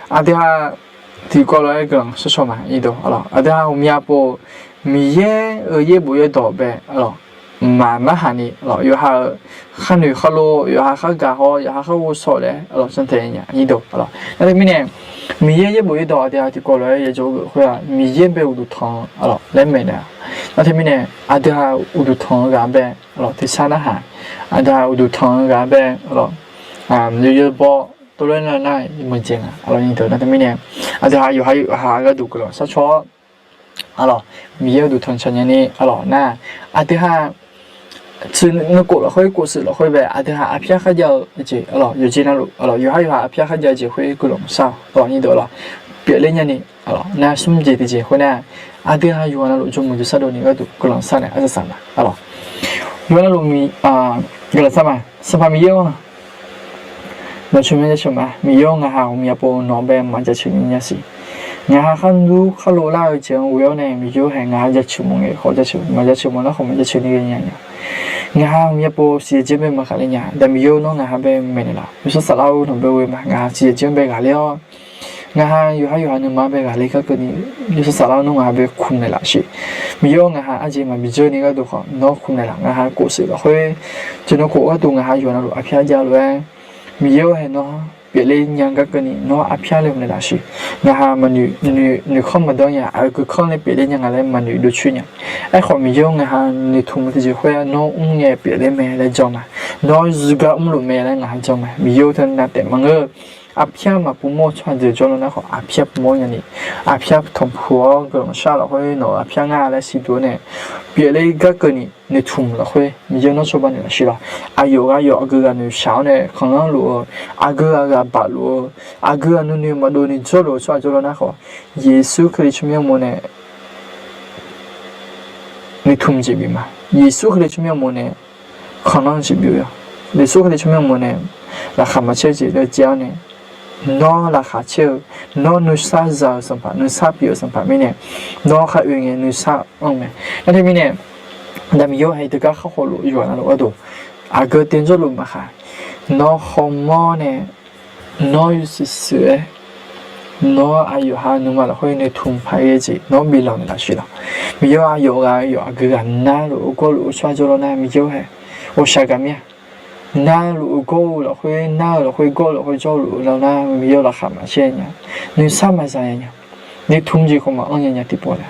Aqdui ha tiqkawv lof-aer guiqlanq shawrshawr ma nyiq deuq arlawq, aqdui ha ghawqmya pov Miqyaer-euq yaerbof yaerdawq bae arlawq maqnarhaq ni arlawq, yawqha-euq kharnoeq kharlof, yawqha khargaq haw, yawqha kharghov shaw laer arlawq cantae nya nyiq deuq arlawq. Nar teumirnae Miqyaer yaerbof yaerdawq aqdui ha tiqkawv lof-aer yajawr-eu khoer-aq, Miqyaer bae uqduq tanq arlawq laer maeqnaeq-a. Nar teumirnae aqdui ha uqduq tanq-eu ghaq bae arlawq tersar narhaq, aqdui ha uqduq tanq-eu ghaq bae arlawq yawzeu baw tov laer nar nar muiqdzaeq nga, arlawq nyiq deuq. Nar teumirnae aqdui ha yawqha yawqha gharduq guiqlanq shar caw-awr arlawq Miqyaer uqduq tanq cawq nya ni arlawq nar, aqdui ha tsuif nuikhof lafkhoer, khofshuif lafkhoer bae aqdui haq arpyar kharjav-eu jeq, yawqjeq navluf, yawqhar yawqha arpyar kharjav-eu jeq khoer guiqlanq shar-awq, lawq, nyir deuq-awq, lawq. Pyeufler nyani, lawq, nar smr jeq tiqjeq khoer nar, aqdui haq yawqghaq navluf jawrmuiq jawrshar dovni gharduq guiqlanq shar nae arsaq saq ma, lawq. Yawqghaq navluf, guiqlanq shar ma, Sanqpaq Miqyaer-or, nawqtsuif mya jaceuq ma. Miqyaer-or, ngaq haq ghawqmya pov nawq-anr bae maqjaceuq ni nya siq. Ngaq haq khardur kharlov lar-eu jeq-anr ghoe-awr nae, Miqyaer-or hae, ngaq haq jaceuq mawf ngae khawf jaceuq, maqjaceuq mawf nar khawf maqjaceuq ni ghae nya nya. Ngaq haq ghawqmya pov siqyaer jeq bae maqghaqler nya. Aqda Miqyaer-or, nawr ngaq haq bae maeqnaeq laf. Yawshawr saflar-or, nawq bae ghoe ma. Ngaq haq siqyaer jeq bae ghaqler-awr, ngaq haq yawqhar yawqha nuima bae ghaqler gar keuvni, yawshawr saflar-or, nawr ngaq haq bae kumq naeqlaf siq. Miqyaer-or, ngaq haq aqjeq maqbi dzeur ni gharduq khawf nawr kumq naeqlaf. Ngaq haq khofshuif lafkhoer, jeq nawr khof gharduq ngaq haq yawqghaq navluf arpyar jav lof-aer, Miqyaer-or hae, nawr pyeufler nya gar keuvni nawr arpyar laer maqnaeq laf siq. Ngaq haq maqnoeq, noeqkanr maqdanr nya, aqgeu kanr laer pyeufler nya nga laer maqnoeq dovcoer nya. Aerkhawf Miqyaer-or, ngaq haq noeqtmq tiqjeq khoer nawr mr ngae pyeufler mae laer jan ma. Nawr zuigar mrluf mae laer ngaq haq jan ma. Miqyaer-or, teunav taef maqngeur. Arpyar maqpov mawr-eu tsawrhaq deuq jawrluf nar khawf arpyar pov mawr nyani, arpyar tanqpuq-awr guiqlanq shar lafkhoer nawq-euq arpyar ngar laer siqduq-awr nae, pyeufler gar keuvni noeqtmq lafkhoer Miqyaer nawr cawba naeqlaf siq lawq. Aqyawf ghaq yawf aqgeu ghaq noeqshaq-awr nae khanqlanr luf-eu, aqgeu ghaq ghaq baf luf-eu, aqgeu ghaq nuinoeq maqdov ni jawrluf-eu tsawrhaq jawrluf nar khawf, Yeqsur Kali tsawrmyanr mof nae noeqtmq jeq bif ma. Yeqsur Kali tsawrmyanr mof nae khanqlanr jeq bif-eu, Yeqsur Kali tsawrmyanr mof nae laqkhaq maqcaer jeq laer jav-awr nae, nawr laqkhaq caer-eu, nawr nuisar za-euq sanqpaq, nuisar pyeuf-eu sanqpaq mirnae, nawr khar oe ngae nuisar anr mae. Nar teumirnae, Aqda Miqyaer-or hae, teugar khar khawf luf yawqghaq navluf gharduq, aqgeu teujanr luf maqkhaq, nawr khawmawr nae, nawr yawshuif shuif-aer, nawr aqyawf ha nuima lafkhoer noeqtmq paq-aer jeq nawr biflanq naeqlaf siq lawq. Miqyaer-or, aqyawf ghaq yawf aqgeu ghaq narluf-eu gawrluf-eu tsawrhaq jawrluf nar Miqyaer-or hae, ghawqshaq gaq mir-a. Narluf-eu gawr-eu lafkhoer, nar-eu lafkhoer gawr-eu lafkhoer jawrluf-eu lar nar Miqyaer-or, laqkhaq maqcaer nya, nuisar maqza nya nya, noeqtmq jeq khawf maqanr nya nya tiqpov nae,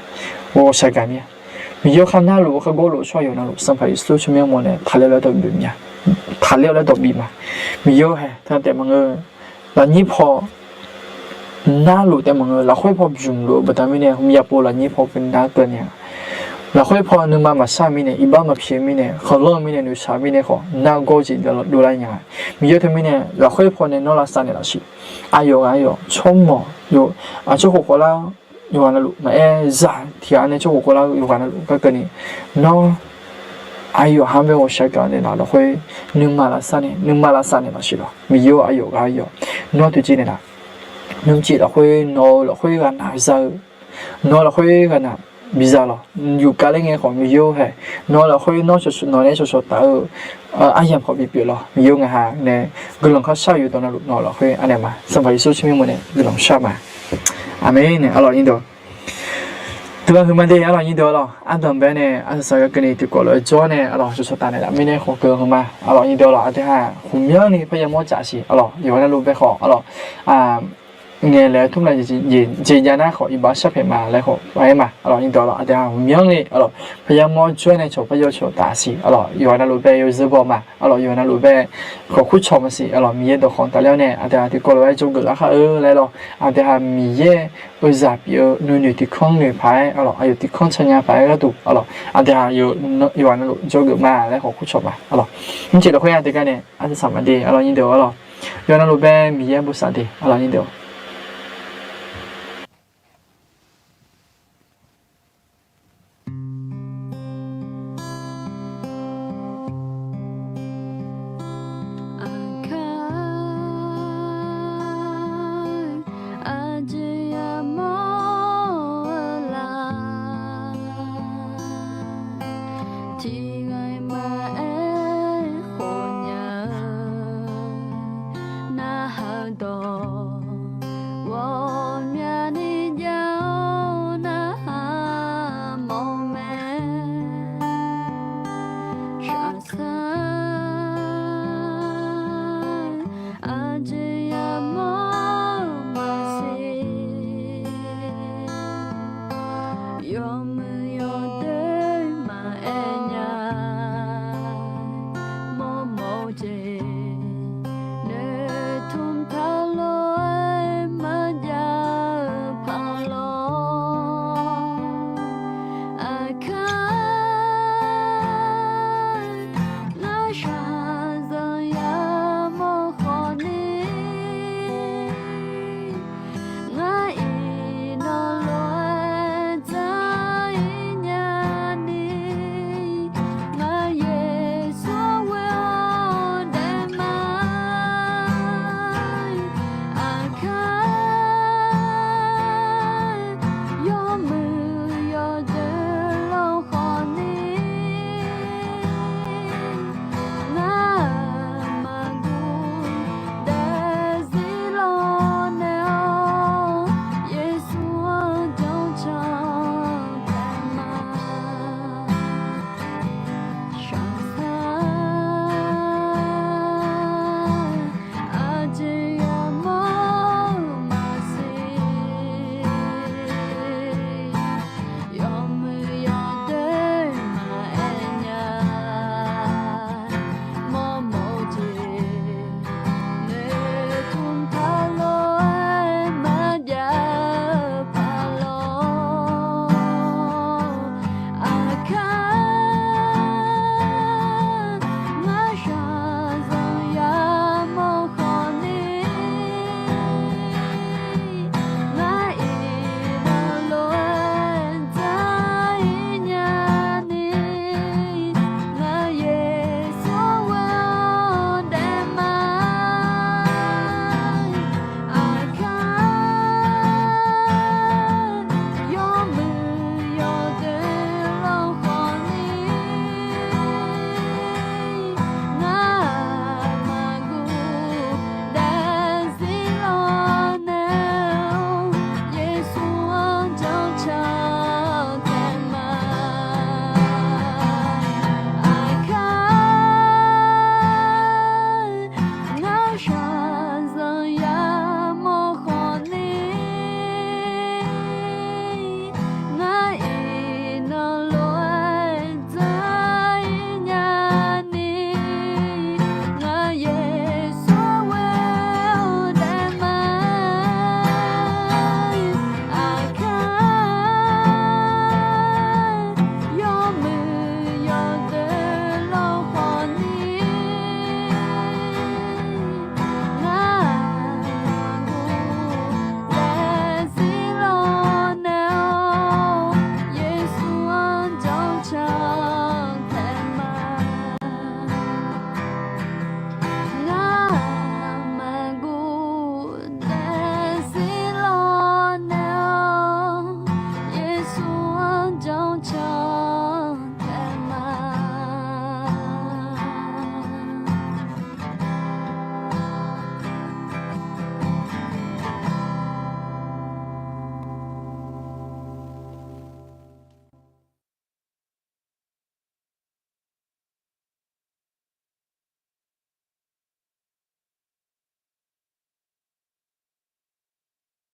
ghawqshaq gaq mir-a. Miqyaer-or, khar narluf-eu khar gawrluf-eu tsawrhaq yawf navluf Sanqpaq Yeqsur tsawrmyanr mof nae taqler laer dawq bif ma. Miqyaer-or hae, teunav taef maqngeur. Lafnyir paw narluf taef maqngeur, lafkhoer paw bymq luf-eu baqda mirnae, ghawqmya pov lafnyir paw keuvni nar teuv nya. Lafkhoer paw nuima maqshar-eu mirnae, iqbax maqpyaeq-eu mirnae, khanqlanr-eu mirnae, noeqshaq-eu mirnae khawf nar gawr-eu jeq dovlar nya. Miqyaer teumirnae lafkhoer paw nae nawr lavsav naeqlaf siq. Aqyawf ghaq yawf tsawrmawq yawf, aqcawq khof khawvlar yawqghaq navluf maqaer zaq tiq ghaq nae tsawrkhof khawvlar yawqghaq navluf gar keuvni, nawr aqyawf ha bae ghawqshaq gaq naeqlaf lafkhoer, nuima lavsav nae, nuima lavsav naeqlaf siq lawq. Miqyaer-or, aqyawf ghaq yawf nawr toeqciv naeqlaf. Nymrcif lafkhoer nawq-eu lafkhoer ghaqnaq za-eu, nawq-eu lafkhoer ghaqnaq biza lawq. Yufkav ler ngae khawf Miqyaer-or hae, nawq-eu lafkhoer nawr nawq nae shawqshawq taf-eu aryamq khawf bipyeuf lawq. Miqyaer-or, ngaq ha nae guiqlanq kharshar-eu yawqdawq navluf nawq-eu lafkhoer anaeq ma. Sanqpaq Yeqsur tsawrmyanr mof nae guiqlanq shar ma. Aqmeq. Aqlawq nyir deuq, guiqlanq huiqma de. Aqlawq nyir deuq, aqlawq ardanq bae nae arsaq saq gar keuvni tiqkawv lof-aer jawr nae aqlawq shawqshawq taf naeqlaf mirnae khawf guiqlanq huiqma. Aqlawq nyir deuq, aqlawq aqdui ha ghawqmyanrni parya mawr caf siq. Aqlawq yawqghaq navluf bae khawf aqlawq ngaeq laeq-eu tmr laeq jeq jav nar khawf iqbax sharpaeq ma laer khawf aer ma. Aqlawq nyir deuq, aqlawq aqdui ha ghawqmyanrni aqlawq parya mawr jawr nae cawq parya cawq taf siq. Aqlawq yawqghaq navluf bae yawzeu baw ma. Aqlawq yawqghaq navluf bae khawf kurcawq maqsiq. Aqlawq Miqyaer dawqkhanq tafler-awr nae aqdui ha tiqkawv lof-aer jawrgeuf lar khar-eu laer lawq. Aqdui ha Miqyaer-euq zaq pyeuf-eu nuinoeq tiqkanr noeq paq-aer, aqlawq aqyawf tiqkanr ca nya paq-aer gharduq, aqlawq aqdui ha yawqghaq navluf jawrgeuf ma laer khawf kurcawq ma. Aqlawq nymrcif lafkhoer aqdui gar nae arsaq saq ma de. Aqlawq nyir deuq, aqlawq yawqghaq navluf bae Miqyaer bosav de. Aqlawq nyir deuq, aqkar aqjeq yamawr-eu la, tiqghaq maqaer khofnya-eu narhaq-eu dawq shaq